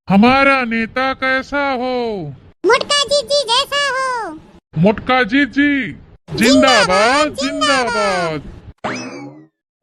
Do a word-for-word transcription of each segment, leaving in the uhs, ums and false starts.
हमारा नेता कैसा हो? मोटका जीजी जैसा हो। मोटका जीजी जिंदाबाद, जिंदाबाद।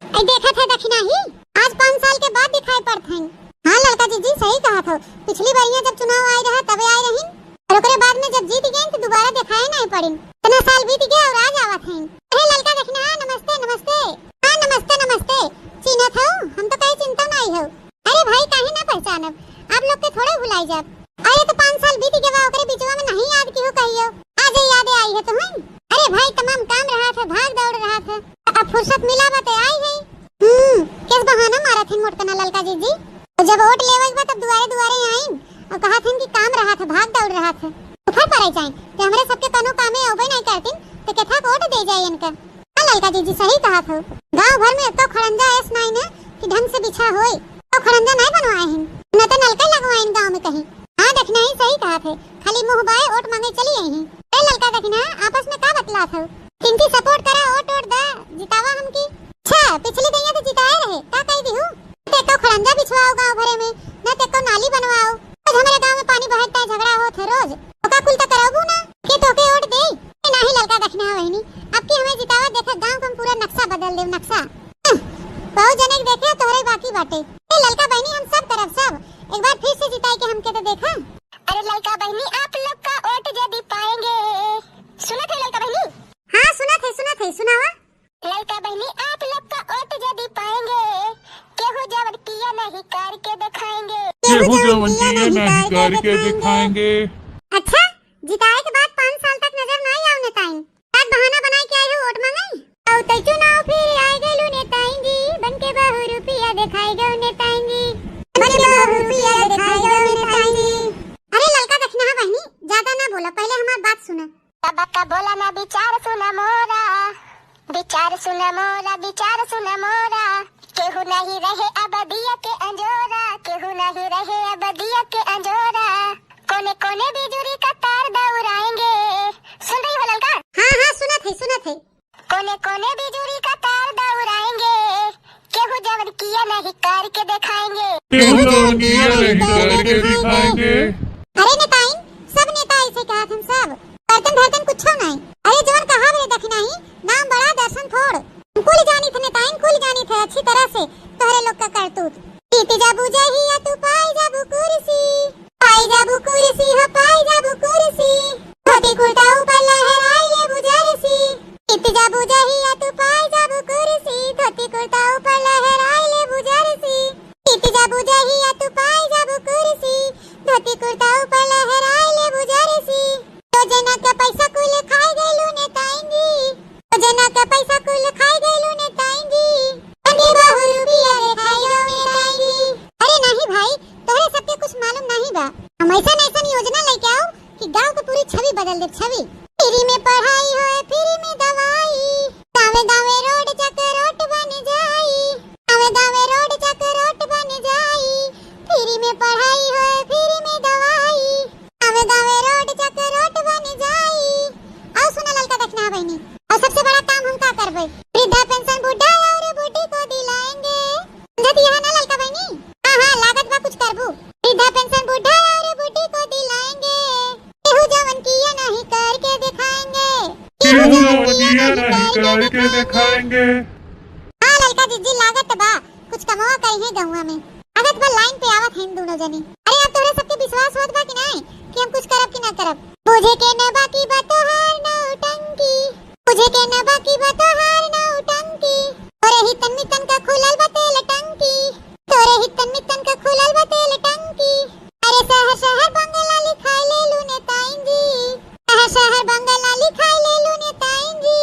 ऐ देखत है दखिनहा, आज पाँच साल के बाद दिखाई पड़त हैं। हाँ ललका जीजी, सही कहत हो। पिछली बरिया जब चुनाव आए रहा तबे आए रहिन, और ओकरे बाद में जब जीत गए तो दोबारा दिखाई नहीं पड़िन। इतना साल बीत गया और आज आवत हैं। अरे ललका दखिनहा, नमस्ते, नमस्ते। हाँ नमस्ते, नमस्ते। चिन्हत हो? हम तो कहीं चिन्हत नहीं हो। अरे भाई, काहे ना पहचानब, आप लोग के थोड़े भुलाई जाब। अरे तो पाँच साल बीत गवा, ओकरे बीचवा में नहीं याद किहो कहियो। आज याद आई है तुम्हें? अरे भाई, तमाम काम रहत है, भाग दौड़ रहत है, अब फुर्सत मिला बा तो आई है। हम्म, केस बहाना मारत है मोटकना ललका जीजी। तो जब वोट लेवे के बा तब दुआरे दुआरे आइन और कहत हैं कि काम रहत है, भाग दौड़ रहत है। तो फिर परे जाए कि हमरे सबके कौनो कामे अउबे नहीं करतीन, तो केथा वोट दे जाए इनका। हाँ ललका जीजी, सही कहत हो। गांव भर में एक तो खड़ंजा ऐस नाई न कि ढंग से बिछा होए, तो खड़ंजा नहीं बनवाए हैं, न तो नलका लगवाए हैं गांव में कहीं। हाँ दखिनहा, सही कहत है, खाली मुंह बाए वोट मांगे चली आई हैं। ए ललका दखिनहा, आपस में का बतलात हो? किनकी सपोर्ट करा, वोट वोट दा, जितावा हमकी। अच्छा, पिछली गैया तो जिताए रहे, का कही दिहू? ते तो खड़ंजा बिछवाओ गांव भरे में, न ते को नाली बनवाओ। रोज हमरे गांव में पानी बहत है, झगड़ा होत है रोज। ओका कुल त करबू ना, के तोके वोट दे? ए नाही ललका दखिनहा बहिनी, अब की हमें जितावा, देखा गांव का हम पूरा नक्शा बदल देब, नक्शा। हं, बहुत जने के देखे तोहरे बाकी बाटे। ए ललका बहिनी, हम सब करब, सब। एक बार फिर से जिताई के हमके तो देखा। अरे ललका बहिनी, आप लोग का वोट यदि पाएंगे। सुनत है ललका बहिनी? हाँ सुनत है, सुनत है, सुनावा। ललका बहिनी, आप लोग का वोट यदि पाएंगे, केहू जवन किया नहीं करके दिखाएंगे। केहू जवन किया नहीं करके दिखाएंगे। अच्छा, जिताए के बाद पाँच साल तक नजर ना आए नेताइन, का बहाना बनाए के आए हो वोट मांगे? आओ तो चुनाव फिर आए गए नेताइन जी, बन के बहु रुपया दिखाए गए नेताइन जी, बन के बहु रुपया दिखाए गए नेताइन जी। अरे ललका दखिनहा बहिनी, ज्यादा ना बोला, पहले हमार बात सुना। तब का बोला ना, विचार सुना मोरा, विचार सुना मोरा, विचार सुना मोरा। केहू नहीं रहे अब दिया के अंजोरा, केहू नहीं रहे अब दिया के अंजोरा। कोने कोने बिजुरी का तार दौड़ाएंगे। सुन रही हो ललका? हाँ हाँ, सुनत है, सुनत है। कोने कोने बिजुरी का तार दौड़ाएंगे। केहू जवन किया नहीं करके दिखाएंगे। केहू जवन किया नहीं करके दिखाएंगे। अरे नेताइन, सब नेता ऐसे कहत हैं सब। करतन धरतन कुछो नहीं। अरे जवन कहा रे दखिनहा, नाम बड़ा दर्शन थोड़। कुल जानी थे नेताइन, कुल जानी थे अच्छी तरह से तोहरे लोग का करतूत। जीत जाबू जहिया तू पाई जाबू कुर्सी, पाई जाबू कुर्सी हो, पाई जाबू कुर्सी। धोती कुर्ता ऊपर लहराई लेबू जर्सी। जीत जाबू जहिया तू पाई जाबू कुर्सी, धोती कुर्ता ऊपर लहराई लेबू जर्सी। जीत जाबू जहिया तू पाई जाबू कुर्सी, धोती कुर्ता ऊपर लहराई लेबू जर्सी। योजना के पैसा कुल खाई गइलू नेताइन जी, योजना के पैसा कुल खाई गइलू नेताइन जी। बन के बहु रुपया दिखाई गइलू नेताइन जी। अरे नहीं भाई, तोहरे सबके कुछ मालूम नहीं बा। हम ऐसन ऐसन योजना लेके आओ कि गांव के पूरी छवि बदल दे, छवि। फ्री में पढ़ाई होए, फ्री में दवाई, गावे गावे रोड चक रोड बन जाई, गावे गावे रोड चक रोड बन जाई। फ्री में पढ़ाई होए, फ्री में दवाई, गावे गावे रोड चक रोड बन जाई। आओ सुना ललका दखिनहा बहिनी, और सबसे बड़ा काम हम का करबे? वृद्धा पेंशन बूढ़ा और बूढ़ी को दिलाएंगे। समझत यह ना ललका बहिनी? हाँ हाँ, लागत बा कुछ करबू। वृद्धा पेंशन बूढ़ा और बूढ़ी को दिलाएंगे। केहू जवन किया नहीं करके दिखाएंगे। केहू जवन किया नहीं करके दिखाएंगे। हाँ ललका जीजी, लागत बा कुछ कमवा करी है गौवा में। अगत बा लाइन पे आवत हैं दोनों जनी। अरे अब तोहरे सबके विश्वास होत बा कि नहीं कि हम कुछ करब कि ना करब? बुझे के न बाकी बा तोहार नौटंकी, बुझे के न बाकी बा तोहार नौटंकी। तोरे ही तन मितन का खुलल बा तेल टंकी, तोरे ही तन मितन का खुलल बा तेल टंकी। अरे शहर शहर बंगला लिखाई लेलू नेताइन जी, शहर शहर बंगला लिखाई लेलू नेताइन जी।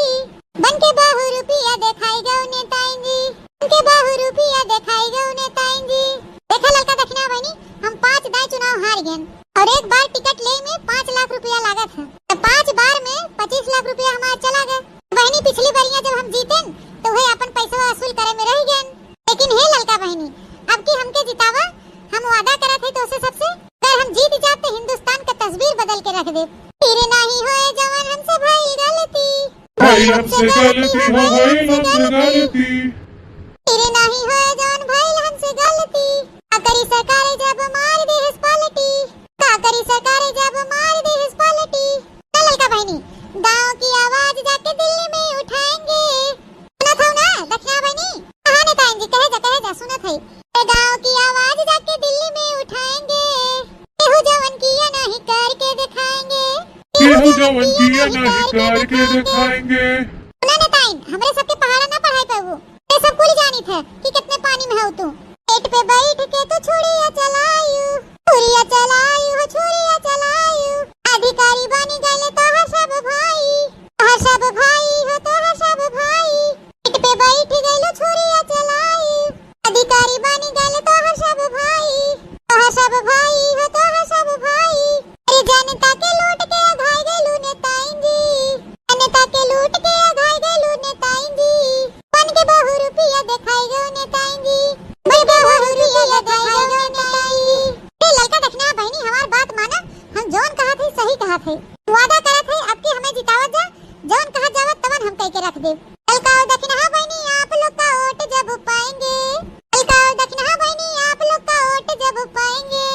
बन के बहु रुपया देखाई गऊ नेताइन जी, बन के बहु रुपया देखाई गऊ नेताइन जी। देखा ललका दखिनहा बहिनी, हम पाँच दाई चुनाव हार गएन और एक बार टिकट ले में पाँच लाख रुपया लागत है, तो पाँच बार में पच्चीस लाख रुपया हमार चला गए। बहिनी पिछली बरिया जब हम जीतेन तो वही अपन पैसा वसूल करे में रह गएन। लेकिन हे ललका बहिनी, अब की हमके जितावा, हम वादा करत है तोसे सबसे, अगर हम जीत जाब तो हिंदुस्तान का तस्वीर बदल के रख देब। फिर नाही होए जवन हमसे भइल गलती, भइल हमसे गलती, हो भइल हमसे गलती। फिर नाही होए जवन भइल हमसे गलती, अकरी सरकार जब मार देहस पलटी। गाँव की आवाज जाके दिल्ली में उठाएंगे। केहू जवन किया नहीं करके दिखाएंगे। केहू जवन किया नहीं करके दिखाएंगे। सुना न ताइन, हमरे सबके पहाड़ा ना पढ़ाई पाऊ। ये सब कुल जानित है कि कितने पानी में हऊ तू। पेट पे बैठ के तू छुड़िया चलायू, छुड़िया चलायू, छुड़िया चलायू। अधिकारी बनी गइले तोहर सब भाई, तोहर सब भाई हो, तोहर सब भाई। पेट पे बैठ गइले छुड़िया चलायू, अधिकारी बनी गइले तोहर सब भाई, तोहर सब भाई हो, तोहर सब भाई। अरे जनता के लूट के अघाई गइलू नेताइन जी, जनता के लूट के अघाई गइलू नेताइन जी। बन के बहुरूपिया देखाई गयो नेताइन जी, बन के बहुरूपिया देखाई गयो नेताइन जी। ए ललका दखिना बहिनी, हमार बात माना, हम जौन कहत हई सही कहत हई। वादा करत हई, अब की हमें जितावत जा, जौन कहत जावत तवन हम कह के रख देब। ललका और दखिना बहिनी, आप लोग का वोट जब पाएंगे, ललका और दखिना बहिनी, आप लोग का वोट जब पाएंगे,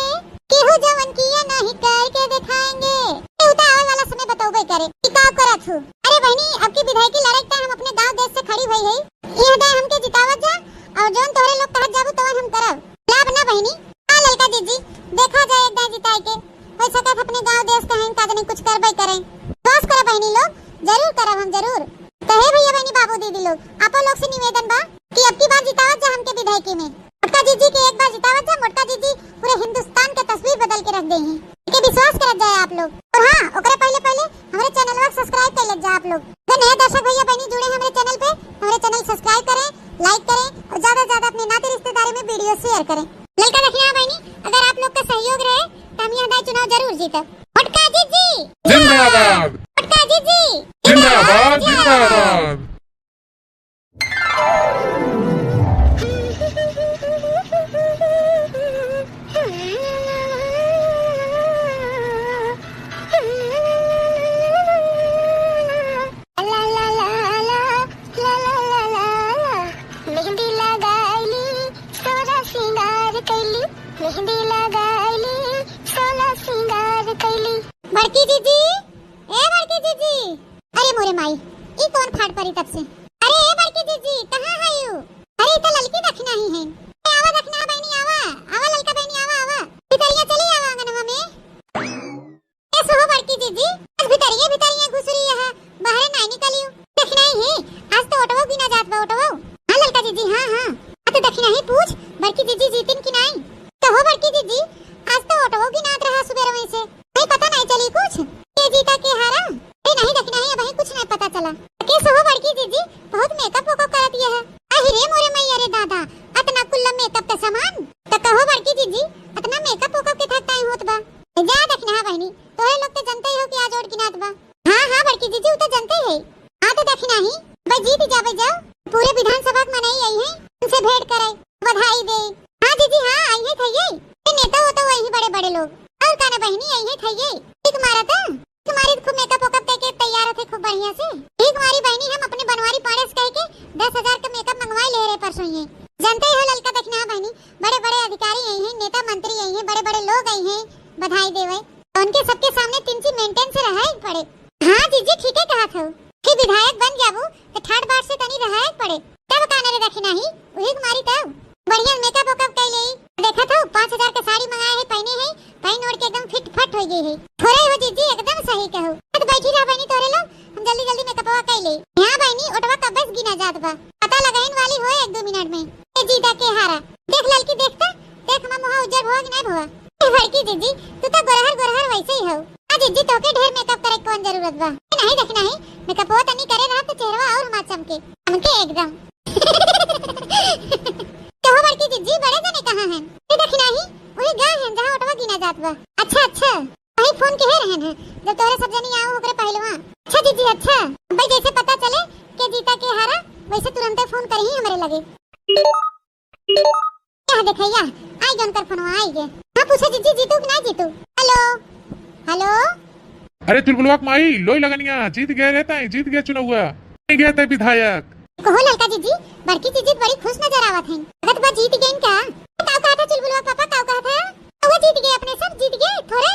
केहू जवन किया नहीं करके दिखाएंगे। केहू तो आवे वाला समय बतौबे करे कि का करत हूँ। अरे बहिनी, अब की विधायकी लड़ाई त हम अपने गांव देश से खड़ी हुई है। यह दाय हमके जितावत जा और जौन तोहरे लोग कहत जाबू तवन हम करब। लाभ ना बहिनी। हाँ ललका जीजी, देखा जाए एक दाय जिताई के। हो सकत अपने गांव देश कहें का जनी कुछ करबे करें। विश्वास करो बहिनी लोग, जरूर करब हम जरूर। कहे भैया बहिनी बाबू दीदी लोग, आपो लोग से निवेदन बा कि अब की बार जितावत जा हमके विधायकी में। मोटका जीजी के एक बार जितावत जा, मोटका जीजी पूरे हिंदुस्तान के तस्वीर बदल के रख देही। एके विश्वास करत जाए आप लोग। और हाँ, ओकरे पहले पहले हमरे चैनलवा के subscribe कर लेत जा आप लोग। अगर नया दर्शक भैया बहिनी जुड़े हैं हमरे चैनल पे, तो हमरे चैनल subscribe करें, like करें और ज्यादा से ज्यादा अपने नाते रिश्तेदारी में video share करें। ललका दखिना बहिनी, अगर आप लोग का सहयोग रहे तो हम यह दाय चुनाव जरूर जीतब। मोटका जीजी जिंदाबाद। मोटका जीजी जिंदाबाद, जिंदाबाद। मेहंदी लगाइली, सोरा सिंगार कैली, मेहंदी लगाइली, सोरा सिंगार कैली। बड़की जीजी, ए बड़की जीजी। अरे मोरे माई, ई कौन फाट परी तब से? अरे ए बड़की जीजी, कहाँ है यू? अरे ई तो ललकी दखिना ही है। ए आवा दखिना बहिनी आवा, आवा ललका बहिनी आवा, आवा। भितरिया चली आवा आंगनवा में। ए सोहो बड़की जीजी, आज भितरिये भितरिये घुसुरी है, बाहरे नाई निकलियो। दखिना ही, आज तो ओटवो गिना जात बा ओटवो। हाँ ललका जीजी, हाँ हाँ। आ तो दखिना ही पूछ, बड़की जीजी जीतिन कि नाई? कहो बड़की जीजी, आज तो ओटवो गिनात रहा सुबेरवे से। नहीं पता नहीं चली कुछ। के जीता के हारा? ए नहीं दखिना ही, अबहीं कुछ नहीं पता चला। के सोहो बड़की जीजी, बहुत makeup वेकअप करत ये है। अहि रे मोरे मैया रे दादा, अतना कुल्ला makeup के सामान। त कहो बड़की जीजी, अतना makeup वेकअप के थाक time होत बा? जा दखिना बहिनी, तोहरे लोग तो जनते ही हो कि आज ओट गिनात बा। हाँ हाँ बड़की जीजी, उ तो जनते ही है। हाँ तो दखिना ही, भाई जीत जाबे जाओ, पूरे विधानसभा के मनई आई है, उनसे भेंट करे, बधाई दे। हाँ जीजी हाँ, आई है थइये। ए नेता हो तो वही बड़े बड़े लोग, और का ना बहिनी, आई है थइये। ठीक मारा था। तुम्हारी खूब makeup वेकअप करके तैयार होते खूब बढ़िया से। ठीक मारी बहिनी, हम अपने बनवारी पाड़े से कह के दस हजार का makeup मंगवाई ले रहे परसों ये। जनते ही हो ललका दखिना बहिनी, बड़े बड़े अधिकारी आई हैं, नेता मंत्री आई हैं, बड़े बड़े लोग आई हैं बधाई देवे। तो उनके सबके सामने तिनची maintain से रहे पड़े। हाँ जीजी, ठीक है कहा था। फिर विधायक बन जाबू तो ठाट बाट से तनी रहे पड़े। तब का ना रे दखिना ही, वही मारी तब। बढ़िया makeup वेकअप कर ले। देखा था, पाँच हजार का साड़ी मंगाए है, पहने है, पहन ओढ़ के एकदम fit फट हो गई है। थोड़ा ही हो जीजी, एकदम सही कहू। अब बैठी रह बहिनी तोरे लोग, हम जल्दी जल्दी मेकअपवा कर ले। हाँ बहिनी, ओटवा कब्बे से गिना जात बा, पता लगाइन वाली होए एक दो मिनट में। ए जीता के हारा, देख ललकी, देख त, देख हमार मुहा उज्जर भवा कि नहीं भवा। ए बड़की जीजी, तू तो गोरहर गोरहर वैसे ही हो। आ जीजी, तोके ढेर मेकअप करे के कौन जरूरत बा? ए नहीं, देख नहीं, मेकअपवा तनी करे रहा तो चेहरवा और हमार चमके, चमके एकदम। कहो बड़की जीजी, बड़े जने कहाँ हैं? ए देख नहीं, वही गाय हैं जहाँ ओटवा गिना जात बा। अच्छा अच्छा, वही फोन के है रहन है, जब तोरे सब जनी आओ ओकरे पहलवा। अच्छा जीजी अच्छा, भाई जैसे पता चले के जीता के हारा, वैसे तुरंते फोन करही हमरे लगे। क्या देखैया, आई गन कर फोनवा, आई गे। हाँ पूछो जीजी, जीतू कि ना जीतू? हेलो, हेलो। अरे चुलबुलवा के माई, लोई लगनिया, जीत गए रहता है, जीत गए चुनौआ, नहीं गए थे विधायक। कहो ललका जीजी, बड़की जीजी बड़ी खुश नजर आवत हैं। लगत बा जीत गइन का? का कहा था चुलबुलवा पापा, का कहा था? वो जीत गए अपने, सब जीत गए, थोड़े,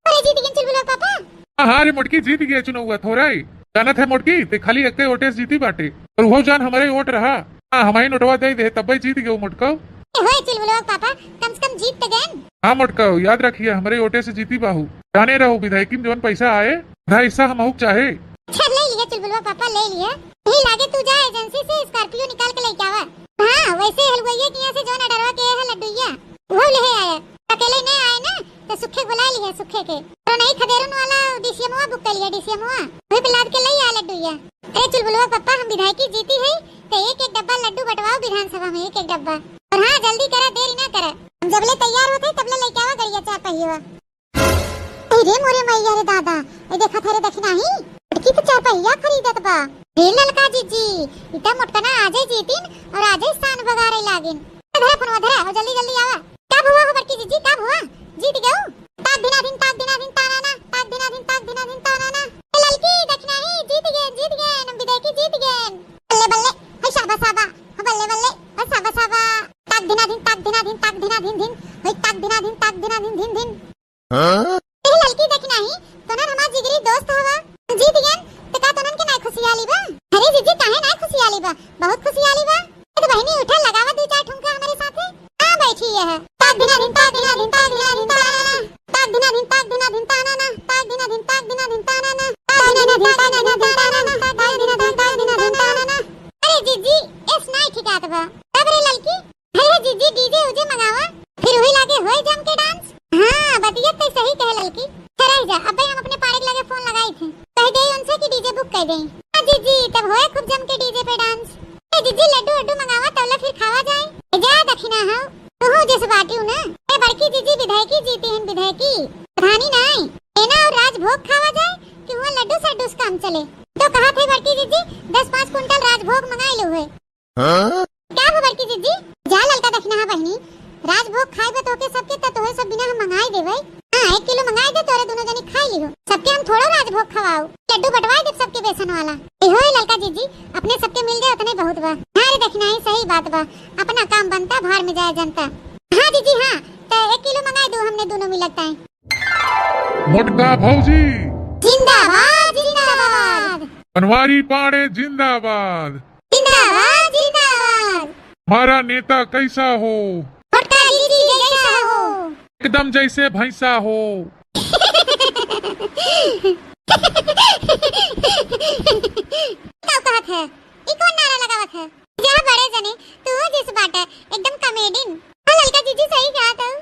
थोड़े जीत गए चुलबुलवा पापा। हाँ, हाँ रे मोटकी, जीत गए चुनौआ, थोड़े। जानत है मोटकी, ते खाली एक्के ओटे से जीती बाटे। और वो जान हमारे ओट रहा। हाँ, हमारी नोटवा दे दे, तब्बे जीत गए मोटको। ए, होए चुलबुलवा के पापा, कम से कम जीत त गएन। हाँ मोटका, याद रखिया, हमरे ओटे से जीती बाहू। जाने रहो, विधायकी में जवन पैसा आए, आधा हिस्सा हमहू के चाहे। अच्छा, ले लिया चुलबुलवा के पापा, ले लिया। यही लागे तू जा एजेंसी से Scorpio निकाल के लेके आवा। हाँ, वैसे हलवाइये के यहाँ से जौन ऑर्डरवा के है लड्डुइया, वो ले आया। अकेले नहीं आए ना, तो सुखे के बुला लिया, सुखे के। और नहीं, खदेरन वाला डीसीएमवा बुक कर लिया, डीसीएमवा। वही पे लाद के ले आया लड्डुइया। अरे चुलबुलवा के पापा, हम विधायकी जीती है, तो एक एक डब्बा लड्डू बंटवाओ विधानसभा में, एक एक डब्बा। और हाँ, जल्दी करा, देरी ना करा। हम जबले तैयार होते, तबले लेके आवा गड़िया चार पहिया। अरे मोरे मैया रे दादा, ए देखत है रे दखिनाही, बड़की तो चार पहिया खरीदत बा। रे ललका जीजी, इता मोटकना आजे जीतिन और आजे स्थान बगारे लागिन। धरा फोनवा धरा, और जल्दी जल्दी आवा। का भुआ हो बड़की जीजी, का भुआ? जीत गऊ? ताक धिना धिन, ताक धिना धिन, ताना ना, ताक धिना धिन, ताक धिना धिन, ताना ना। ए ललकी दखिनाही, जीत गए, जीत गए, हम विधायकी जीत गए। बल्ले बल्ले, है शाबा शाबा, हो बल्ले बल्ले, है शाबा शाबा। ताक धिना धिन, ताक धिना धिन, ताक धिना धिन धिन, है ताक धिना धिन, ताक धिना धिन धिन धिन। हाँ? ए ललकी दखिनाही, तोनन हमार जिगरी दोस्त हवा। जीत गयन, त का तोनन के नाय खुशियाली बा? अरे जीजी, काहे नाय खुशियाली बा? बहुत खुशियाली बा। ए तो बहिनी, उठा, लगावा दू चार ठुमका हमरे साथे। हाँ, बैठी है। ताक धिना धिन, ताक धिना धिन, ताक धिना धिन, ताक धिना धिन, ताक धिना धिन, ताना ना, ताक धिना धिन, ताक धिना धिन, ताना ना, ताक धिना धिन, ताक धिना धिन, ताना ना, ताक धिना धिन, ताक धिना धिन, ताना ना। अरे जीजी, एस नाय ठिकात बा। तब रे ललकी, अरे जीजी, डीजे उजे मंगावा, फिर वही लागे होए जम के डांस। हाँ, बतिया तो सही कहे ललकी। अच्छा रह जा, अबे हम अपने पाड़े के लगे फोन लगाई थे, कह दे उनसे कि डीजे बुक कर दें। हाँ जीजी, तब होए खूब जम के डीजे पे डांस। ए जीजी, लड्डू वड्डू मंगावा, तौले फिर खावा जाए। ए जा दखिना हो, तू हो जैसे बाटियो ना। ए बड़की जीजी, विधायकी जीती हैं, विधायकी, प्रधानी नहीं। एना और राजभोग खावा जाए कि हुआ लड्डू सड्डू से काम चले। तो कहा थे बड़की जीजी, दस पाँच कुंटल राजभोग मंगाई लो हुए। हाँ? का हो बड़की जीजी? जा ललका दखिनहा बहिनी, राजभोग खाए बा तोहके सबके, त तोहे सब बिना हम मंगाई देबै। हाँ, एक किलो मंगाई दे, तोरे दुनो जनी खाई लिहो। सबके हम थोड़ो राजभोग खवाओ, लड्डू बंटवाई देब सबके बेसन वाला। ए होए ललका जीजी, अपने सबके मिल जाए उतने बहुत बा। हाँ रे दखिनहा, सही बात बा, अपना काम बनता, भाड़ में जाए जनता। हाँ जीजी हाँ, त एक किलो मंगाई दो हमने दुनो मिलत ताई। मोटका भौजी। जिंदाबाद, जिंदाबाद। बनवारी पाड़े जिंदाबाद। जिंदाबाद, जिंदाबाद। हमारा नेता कैसा हो? मोटका जीजी जैसा हो। एकदम जैसे भैंसा हो। का कहत है? ई कौन नारा लगावत है? जा बड़े जने, तू जिस बाटे, एकदम कॉमेडियन। हाँ, ललका जीजी सही कहत हऊ।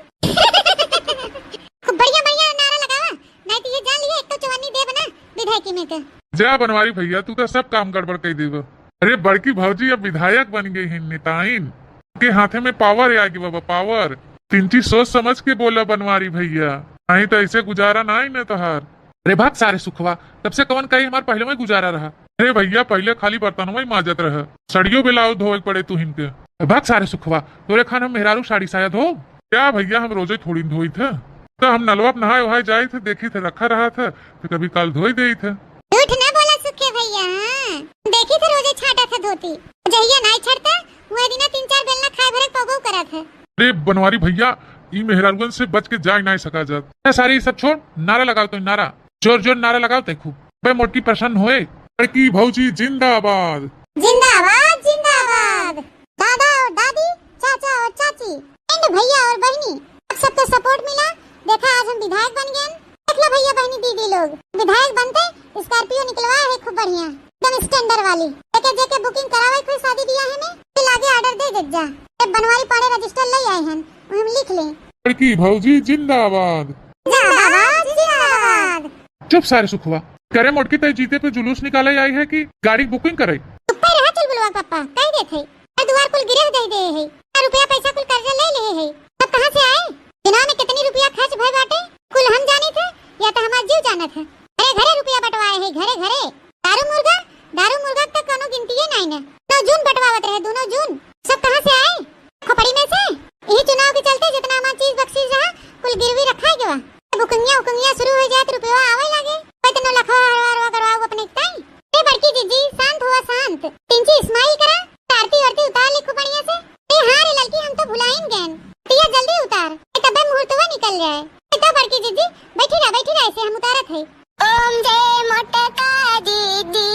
खूब बढ़िया, बढ़िया नारा लगावा, नहीं तो ये जान लिए, एक तो चवन्नी देब ना विधायकी में के। जा बनवारी भैया, तू तो सब काम गड़बड़ कर देब। अरे बड़की भौजी अब विधायक बन गई है, नेताइन के हाथे में पावर है आगे बाबा, पावर। तिंची सोच समझ के बोला बनवारी भैया, नहीं तो ऐसे गुजारा ना ही ना तोहार। अरे भाग सारे सुखवा, तब से कवन कही हमार पहले में गुजारा रहा। अरे भैया, पहले खाली बर्तनवा ही माजत रह, सड़ियो बेलाउज धोए के पड़े तुहिन के। भाग सारे सुखवा, तोरे खान हम मेहरारू साड़ी साया धो। क्या भैया, हम रोजे थोड़ी धोई थे, तो हम नलवा पे नहाए वहाए जाई थे, देखी थे रखा रहा था, तो कभी काल धोई देई थे। झूठ ना बोला सुखे भैया, हाँ। देखी थे रोजे छाटा था धोती, जहिया नाई छाटता, वह दिना तीन चार बेलना खाए भरे पगो करा था। अरे बनवारी भैया, ई मेहरारुअन से बच के जाए नाई सका जात। ए सारी, ई सब छोड़, नारा लगाओ तो नारा। जोर जोर नारा लगाओ ते खूब। बे मोटकी प्रसन्न होए। बड़की भौजी जिंदाबाद। जिंदाबाद, जिंदाबाद। दादा और दादी, चाचा और चाची, and भैया और बहिनी, आप सबके support मिला। देखा, आज हम विधायक बन गए। देख लो भैया, बहिनी, दीदी लोग, विधायक बनते Scorpio निकलवा है खूब बढ़िया, एकदम standard वाली। जेके जेके booking करावे कोई शादी ब्याह में, फिर आगे order दे देत जा। ए बनवारी पाड़े register ले आए हैं, वो हम लिख लें। बड़की भौजी जिंदाबाद। जिंदाबाद, जिंदाबाद। चुप सारे सुखवा। करे मोटकी, तय जीते पे जुलूस निकाले आई है कि गाड़ी booking करे? चुप्पे रहा चुलबुलवा पप्पा, कह देत है। हर दुआर कुल गिरह दे दे है। हर रुपया पैसा कुल कर्जा ले ले है। सब कहाँ से आए? चुनाव में कितनी रुपया खर्च भय बाटे, कुल हम जानी थे या तो हमार जीव जानत है। घरे घरे रुपया बंटवाए है, घरे घरे। दारू मुर्गा, दारू मुर्गा तक कोनो गिनती है नहीं ने। नौ जून बंटवावत रहे, दोनों जून। सब कहाँ से आए? खोपड़ी में से। यही चुनाव के चलते जितना हमार चीज बख्शीश रहा, कुल गिरवी रखा गया। बुकिंगिया उकिंगिया शुरू हो जाए तो रुपया आवे लागे। कोई तो नौ लखवा हरवा हरवा करवाओ अपने ताई। ए बड़की जीजी, शांत हुआ, शांत। तिंची smile करा, आरती वारती उतार लिखो बढ़िया से। ए हाँ रे ललकी, हम तो भुलाइन गएन। तिया जल्दी उतार, ए तबे मुहूर्तवा निकल जाए। ए तो बड़की जीजी, बैठी रहा, बैठी रहा, ऐसे हम उतारत है। ओम जय मोटका दीदी,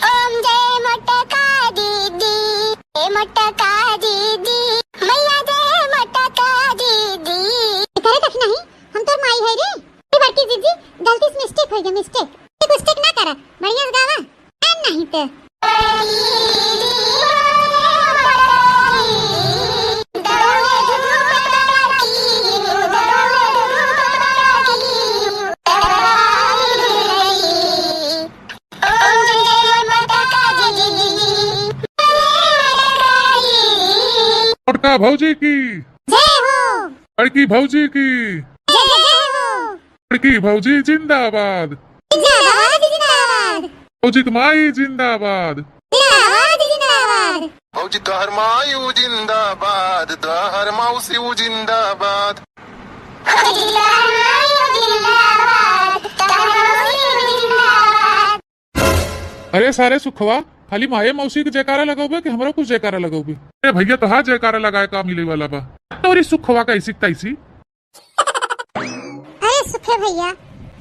ओम जय मोटका दीदी, ए मोटका दीदी, मैया जय मिस्टेक। एक मिस्टेक ना करा, बढ़िया से गावा। ए, नहीं तो। छोटका भौजी की। जय हो। बड़की भौजी की। जय जय हो। बड़की भौजी जिंदाबाद। जिंदाबाद, जिंदाबाद। भौजी क माई जिंदाबाद। जिंदाबाद, जिंदाबाद। भौजी तोहर माई उ जिंदाबाद, तोहर मौसी उ जिंदाबाद। भौजी तोहर माई उ जिंदाबाद, तोहर मौसी उ जिंदाबाद। अरे सारे सुखवा, खाली माये मौसी के जयकारा लगौबे कि हमरो कुछ जयकारा लगौबे? अरे भैया, तोहार जयकारा लगाए का मिले वाला बा? तोरी सुखवा का ऐसी तैसी। अरे सुखे भैया,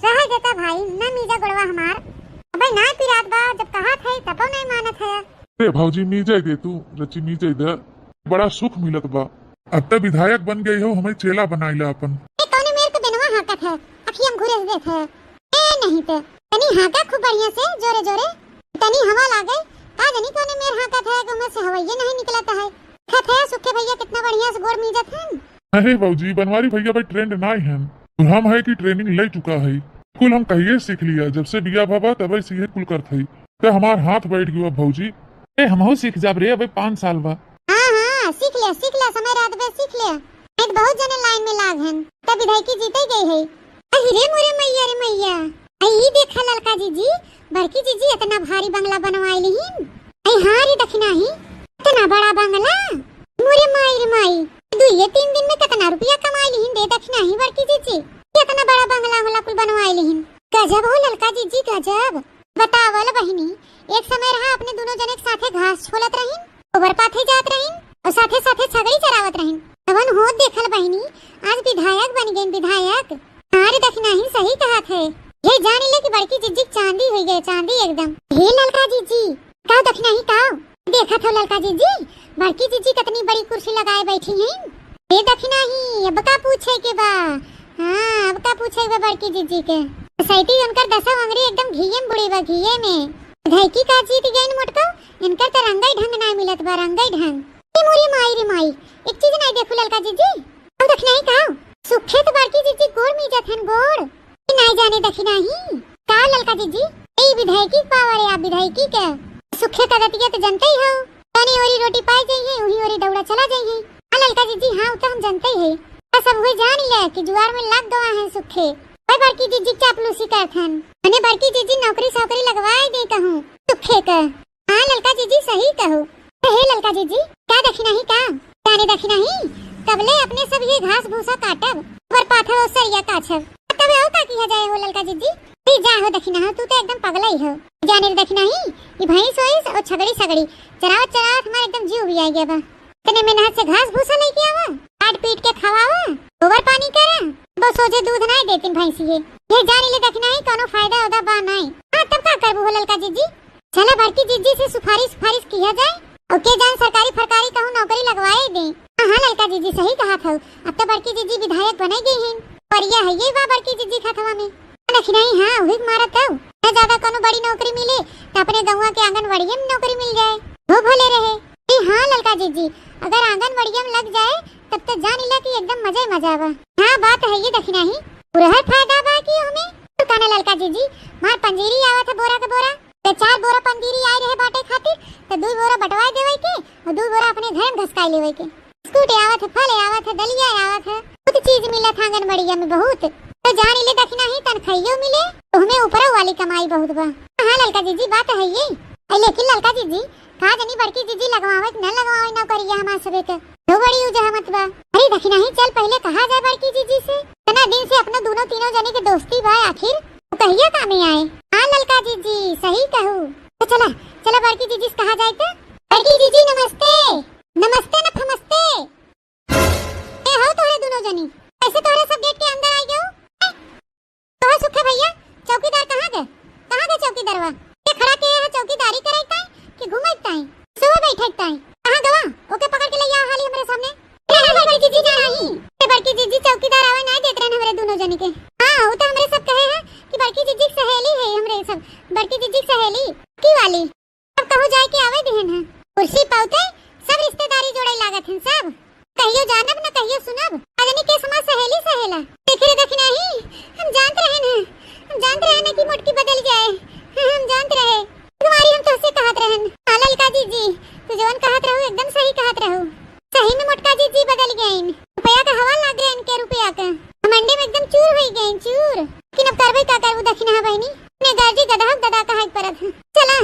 रह देता भाई, न मीजा गोड़वा हमार। अबे ना पिरात बा, जब कहा थे तबो नहीं मानत है। अरे भौजी, मीजे दे तू, रची मीजे दे। बड़ा सुख मिलत बा। अब त विधायक बन गई हो, हमें चेला बनाइला अपन। ए, कौने मेर के बेनवा हाँकत है, अखियम घुरेस देत है। ए, नहीं ते, तनी हाँका खूब बढ़िया से, जोरे जोरे। तनी हवा लागे, का जनी कौने मेर हाँकत है, कि उमें से हवैये नहीं निकलत है। खत है, सुखे भैया कितना बढ़िया से गोड़ मीजत हन। अरे भौजी, बनवारी भैया भाई ट्रेंड नाई हन। और हम है कि ट्रेनिंग ले चुका है। कुल हम कहिए सीख लिया, जब से बिया भवा तबे से ये कुल करत है। ते हमार हाथ बैठ गयो भौजी। ए, हमहू सीख जाब रे, अबे पाँच साल बा। हाँ, हाँ, सीख ले, सीख ले, समय रहत बे सीख ले। नहीं तो बहुत जने लाइन में लाग हन, तब विधायकी जीते गए है। अहि रे मोरे मैया रे मैया, अहि ई देखा ललका जीजी, बड़की जीजी इतना भारी बंगला बनवाए लिहिन। अहि हाँ रे दखिनाही, इतना बड़ा बंगला, मोरे माई रे माई, दुइये तीन दिन में कितना रुपया कमाए लिहिन रे दखिनाही बड़की जीजी, इतना बड़ा बंगला होला कुल बनवाए लिहिन। गजब हो ललका जीजी, गजब। बतावल बहिनी, एक समय रहा अपने दुनो जने के साथे घास छोलत रहिन, गोबर पाथे जात रहिन और साथे साथे छगड़ी चरावत रहिन। तवन होत देखल बहिनी, आज विधायक बन गइन विधायक। हाँ रे दखिनाही सही कहत है। ये जान ले कि बड़की जिज्जी चांदी हुई गए, चांदी एकदम। हे ललका जिज्जी, का दखिनाही का? देखत हो ललका जिज्जी, बड़की जिज्जी कितनी बड़ी कुर्सी लगाए बैठी हैं। ए दखिनाही, अब का पूछे के बा? हाँ, अब का पूछे के बा बड़की जिज्जी के? सैती उनकर दसो अंगरी एकदम घिये में बुड़ी बा, घिये में। धैकी का जीत गइन मोटको, इनकर त रंगई ढंग नाई मिलत बा, रंगई ढंग। ए मोरी माई रे माई, एक चीज नाई देखू ललका जिज्जी। अब दखिनाही का? सुखे त बड़की जिज्जी गोड़ मीजत हन, गोड़। ई नाई जाने दखिनाही। का ललका जिज्जी? ए विधायकी के पावर है, आप विधायकी के। सुखे का दतिया त जनते ही हो। तनी ओरी रोटी पाई जाइए, उही ओरी दौड़ा चला जाइए। हाँ ललका जिज्जी, हाँ, उ त हम जनते ही है। बस अब हुए जान ले कि जुआर में लग गवा है सुखे। भाई बड़की जिज्जी चापलूसी करत हन। मने बड़की जिज्जी नौकरी सौकरी लगवाए दे कहूँ सुखे के। हाँ ललका जिज्जी, सही कहू। त हे ललका जिज्जी, का दखिनाही का? जाने दखिनाही, कबले अपने सब ये घास भूसा काटब, गोबर पाथब और सरिया काछब। तबे और का किया जाए हो ललका जिज्जी? ती जा हो दखिनाही, तू तो एकदम पगला ही हो। जाने दखिनाही, ई भैंस वैंस और छगड़ी सगड़ी चरावत चरावत हमार एकदम जीव भी आ गया बा। इतने मेहनत से घास भूसा लेके आवा, काट पीट के खवावा, गोबर पानी करा, बस सोझे दूध नाई देतिन भैंसिए। ये जानी ले दखिनाही, कौनो फायदा उदा बा नाई। हाँ, तब का करबू हो ललका जिज्जी? चला बड़की जिज्जी से सुपारिश सुपारिश किया जाए, और के जान सरकारी फरकारी कहूँ नौकरी लगवाए दे। हाँ, हाँ ललका जिज्जी, सही कहत हऊ। अब तो बड़की जिज्जी विधायक बने गई हैं, पर यह है ये बा बड़की जिज्जी खतवा में। दखिनाही, हाँ, उही के मारत हऊ। न ज्यादा कौनो बड़ी नौकरी मिले, त अपने गौवा के आंगनबाड़िये में नौकरी मिल जाए। हो भले रहे। ए हाँ ललका जिज्जी, अगर आंगनबाड़िये में लग जाए, तब तो जान इला कि एकदम मजा ही मजा बा। हाँ, बात है ये दखिनाही, पूरा है फायदा बा कि हमें। तो काना ललका जिज्जी, मार पंजीरी आवत है बोरा के बोरा, तो चार बोरा पंजीरी आए रहे बाटे खातिर, तो दू बोरा बंटवाए देवे के और दू बोरा अपने घर में घसकाई लेवे के। बिस्कुट आवत है, फल आवत है, दलिया आवत है, बहुत चीज मिलत है आंगनबाड़िया में बहुत। तो जान ले दखिनाही, तनखाइयो मिले, तो हमें ऊपरो वाली कमाई बहुत बा। हाँ ललका जिज्जी, बात है ये। ऐ लेकिन ललका जिज्जी, का जनी बड़की जिज्जी लगवावे कि न लगवावे नौकरिया हमार सबे के। दो बड़ी उजहमत बा। अरे दखिनाही, चल पहले कहा जाए बड़की जिज्जी से। इतना दिन से अपना दोनों तीनों जने के दोस्ती बा, आखिर वो कहिया कामे आए। हाँ ललका जिज्जी, सही कहू। तो चला, चला बड़की जिज्जी से कहा जाए तो। बड़की जिज्जी नमस्ते। नमस्ते न फमस्ते। ए हो तोहरे दुनो जनी, कैसे तोहरे सब गेट के अंदर आई गयो? तोहर सुखे भैया, चौकीदार कहाँ गए? कहाँ गए चौकीदारवा? के खड़ा के यहाँ चौकीदारी करे ताई कि घूमे ताई? सुबह बैठे ताई। कहाँ गवा? ओके पकड़ के ले आओ हाली हमरे सामने। नहीं, बड़की जिज्जी नहीं। ए बड़की जिज्जी, चौकीदार आवे नहीं देत रहन हमरे दुनो जनी के। हाँ, वो तो हमरे सब कहे हैं कि बड़की जिज्जी की सहेली सहेली, की वाली। अब कहूँ जाए के आवे दिहन है। कुर्सी पौते सब रिश्तेदारी जोड़े लागत हन सब। कहियो जानब न कहियो सुनब, अजनी के समाज सहेली सहेला। देख रे दखिनाही, हम जानत रहन है, हम जानत रहन है कि मोटकी बदल जाए। हाँ, हम जानत रहे। कुंवारी हम तोहसे कहत रहन। हाँ ललका जीजी, तू जवन कहत रहू एकदम सही कहत रहू। सही में मोटका जीजी बदल गइन। रुपया का हवा लाग गए इनके रुपया का। घमंडी में एकदम चूर होई गइन, चूर। लेकिन अब करबे का करबू दखिनाहा बहिनी? ने गर्जी गदहा गदा कहा के परत है। चला,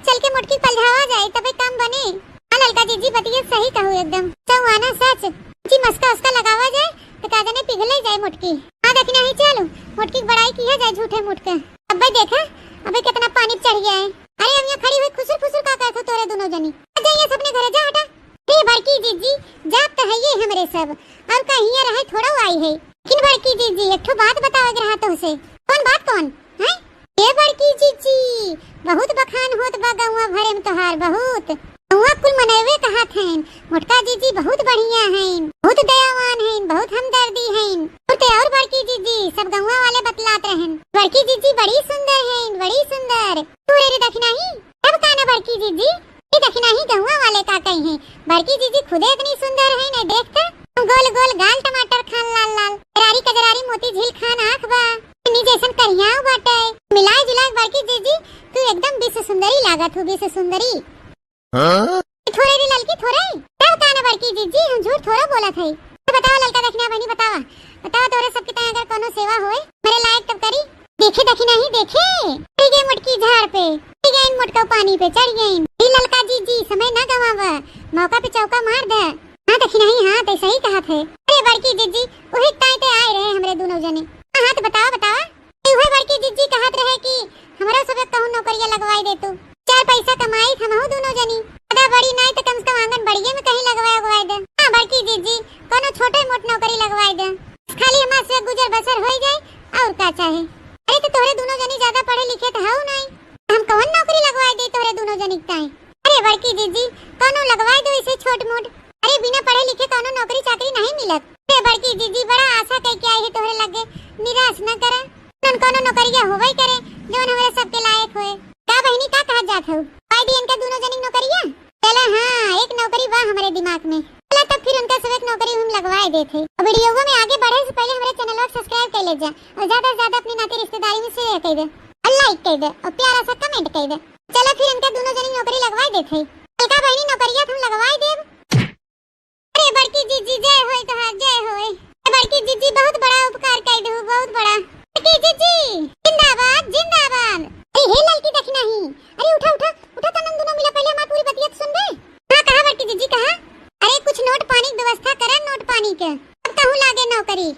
चल के मोटकी पलझावा जाए, तबे काम बने। हाँ ललका जीजी, बतिया सही कहू एकदम। चौआना सच। जी मस्का उसका लगावा जाए, तो का जाने पिघले जाए मोटकी। हाँ दखिनाही, चलू, मोटकी के बड़ाई किया जाए झूठे मूठ के। अब्बे देखा, अबे कितना पानी चढ़ गया है। अरे, हम यहाँ खड़ी हुई खुसुर फुसुर का करत हो तोरे दोनों जनी? आ जाइए अपने घरे, जा हटा। हे बड़की जीजी, जात तो है ये हमरे सब, और का हियाँ रहे थोड़ा आई है। लेकिन बड़की जीजी, एक ठो बात बतावे के रहा तोहसे। कौन बात कौन? हैं? हे बड़की जीजी, बहुत बखान होत बा गौवा भरे में तोहार, बहुत। गौवा कुल मनैवे कहत हइन, मोटका जीजी बहुत बढ़िया हइन, बहुत दयावान हइन, बहुत हमदर्दी हइन। और ते और बड़की जीजी, सब गौवा वाले बतलात रहन, बड़की जीजी बड़ी सुंदर हइन, बड़ी सुंदर। तू रे रे दखिनाही, तब का ना बड़की जीजी, ई दखिनाही गौवा वाले का कही हैं, बड़की जीजी खुदे इतनी सुंदर है, नहीं देखते गोल गोल गाल टमाटर खान लाल लाल, करारी कजरारी मोती झील खान आँख बा, नी जैसन करियाव बाटे। मिलाए जुलाए बड़की जीजी, तू एकदम विश्व सुंदरी लागत हो, विश्व सुंदरी। हाँ? थोड़े रे ललकी, थोड़े। तब का ना बड़की जीजी, हम झूठ थोड़ा बोलत है। तो बतावा ललका दखिना बहिनी, बतावा, बतावा तोरे सबके ताईं अगर कोनो सेवा होए, मेरे लायक तब करी। देखे दखिनाही, देखे, चढ़ गए मोटकी झाड़ पे, चढ़ गए मोटका पानी पे, चढ़ गए। ए ललका जीजी, समय ना गवावा, मौका पे चौका मार दे। हाँ दखिनाही, हाँ, ते सही कहत है। अरे बड़की जीजी, उही ताईं ते आए रहे हमरे दोनों जने। हाँ, हाँ, तो बतावा, बतावा। ए उहे बड़की जीजी कहत रहे कि हमरा सब कहूँ नौकरिया लगवाई दे तू। चार पैसा कमाई हमहू दोनों जनी। ज्यादा बड़ी नाई तो कम से कम आंगनबाड़िये में कहीं लगवाए उगवाए दे। हाँ बड़की जीजी, कोनो छोटे मोट नौकरी लगवाए दे। खाली हमार से गुजर बसर होई जाए, और का चाहे। अरे तो तोहरे दोनों जनी ज्यादा पढ़े लिखे तो हऊ नाई, हम कौन नौकरी लगवाए दे तोहरे दोनों जनी के ताईं? अरे बड़की जीजी, कोनो लगवाए दो इसे छोट मोट। अरे बिना पढ़े लिखे कोनो नौकरी चाकरी नहीं मिलत। अरे बड़की जीजी, बड़ा आशा कई के आई है तोहरे लगे, निराश न करा। कौन कोनो नौकरिया होवे करे, जौन हमरे सबके लायक होए। का बहिनी, का कहत जात हऊ? पाई दी इनका दोनों जनी नौकरिया? चला हाँ, एक नौकरी बा हमरे दिमाग में। चला तब फिर उनका सब एक नौकरी हम लगवाए देत है। और वीडियो में आगे बढ़े से पहले हमरे चैनल को सब्सक्राइब कर ले जा और ज्यादा से ज्यादा अपनी नाती रिश्तेदारी में शेयर कर दे और लाइक कर दे और प्यारा सा कमेंट कर दे। चला फिर इनका दोनों जनी नौकरी लगवाए देत है। ललका बहिनी, नौकरिया हम लगवाए देब। अरे बड़की जीजी, जय होए तोहार, जय होए। अरे बड़की जीजी, बहुत बड़ा उपकार कर दू, बहुत बड़ा। बड़की जीजी, जिंदाबाद, जिंदाबाद। अरे हे ललकी दखिनाही, अरे उठा, उठा, उठा, तनन दोनों मिला, पहले हमार पूरी बतिया तो सुन बे। हाँ, कहा बड़की जीजी, कहा? अरे कुछ नोट पानी के व्यवस्था करा, नोट पानी के। अब कहूँ लागे नौकरी।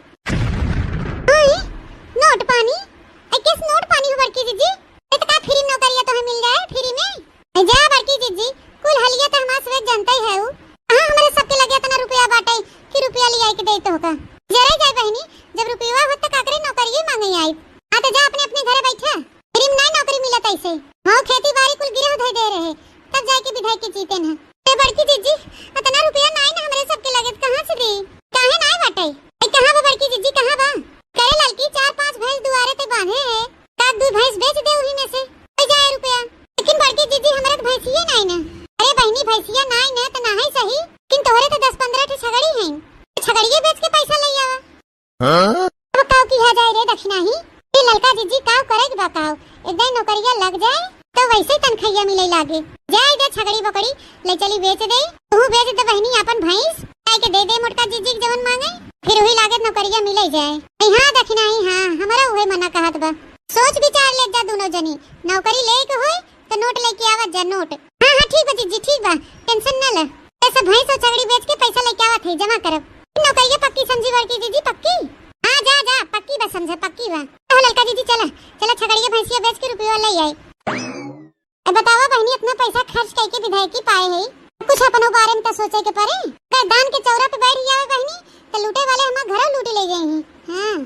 हाँ, नोट पानी? ए, किस नोट पानी हो बड़की जीजी? ए, तो का फ्री नौकरिया तोहे मिल जाए, फ्री में? ए, जा बड़की जीजी, कुल हलिया तो हमार सब जनते ही है उ। हाँ, हमरे सबके लगे इतना रुपया बाटे कि रुपया लियाई के दे तो का। जरे जाए बहिनी, जब रुपया होत तो काकरे नौकरिये मांगे आई। हाँ, तो जा अपने अपने घरे बैठा। फ्री में नाई नौकरी मिलत ऐसे। हाँ, खेती बाड़ी कुल गिरह धई दे रहे, तब जाए के विधायक के जीते न। ए बड़की जीजी, इतना रुपया नाई ना हमरे सबके लगे, कहाँ से दी? काहे नाई बाटे? ए, कहाँ बा बड़की जीजी, कहाँ बा? करे ललकी, चार पाँच भैंस दुआरे ते बांधे है, का दू भैंस बेच दे उही में से, हो जाए रुपया। लेकिन बड़की जीजी, हमरा त भैंसिये नाई ना। अरे बहिनी, भैंसिया नाई ना त नाहीं सही, लेकिन तोहरे त दस पन्द्रह ठे छगड़ी हैं, छगड़िये बेच के पैसा ले आवा। हाँ? अब काव किहा जाए रे दखिनाही? ए ललका जीजी, काव करे के बा काव? एक दाई नौकरिया लग जाए तो वैसे तनखैया मिले लागे। जाए दे छगड़ी बकड़ी, ले चली बेच दे। तू बेच दे बहिनी आपन भैंस, आए के दे दे मोटका जीजी के जवन मांगे, फिर वही लागे नौकरिया मिले जाए। ए हाँ दखिनाही, हाँ, हमरा उहे मना कहत बा। सोच विचार ले जा दोनों जनी, नौकरी ले के होई तो नोट लेके आवत जा, नोट। हाँ, हाँ, ठीक बा जीजी, ठीक बा, टेंशन न ले। ऐसे भैंस और छगड़ी बेच के पैसा लेके आवत है, जमा करब। नौकरिया पक्की समझी बड़की जीजी, पक्की? हाँ, जा, जा, पक्की बा, समझे, पक्की बा। हो ललका जीजी, चला, चला, छगड़िया भैंसिया बेच के रुपया ले आई। ए, बतावा बहिनी, इतना पैसा खर्च करके विधायकी पाए है, कुछ अपनो बारे में तो सोचे के पड़े। अगर दान के चौरा पे बैठ जावे बहिनी, तो लूटे वाले हमार घरों लूट ले जाए हैं। हाँ।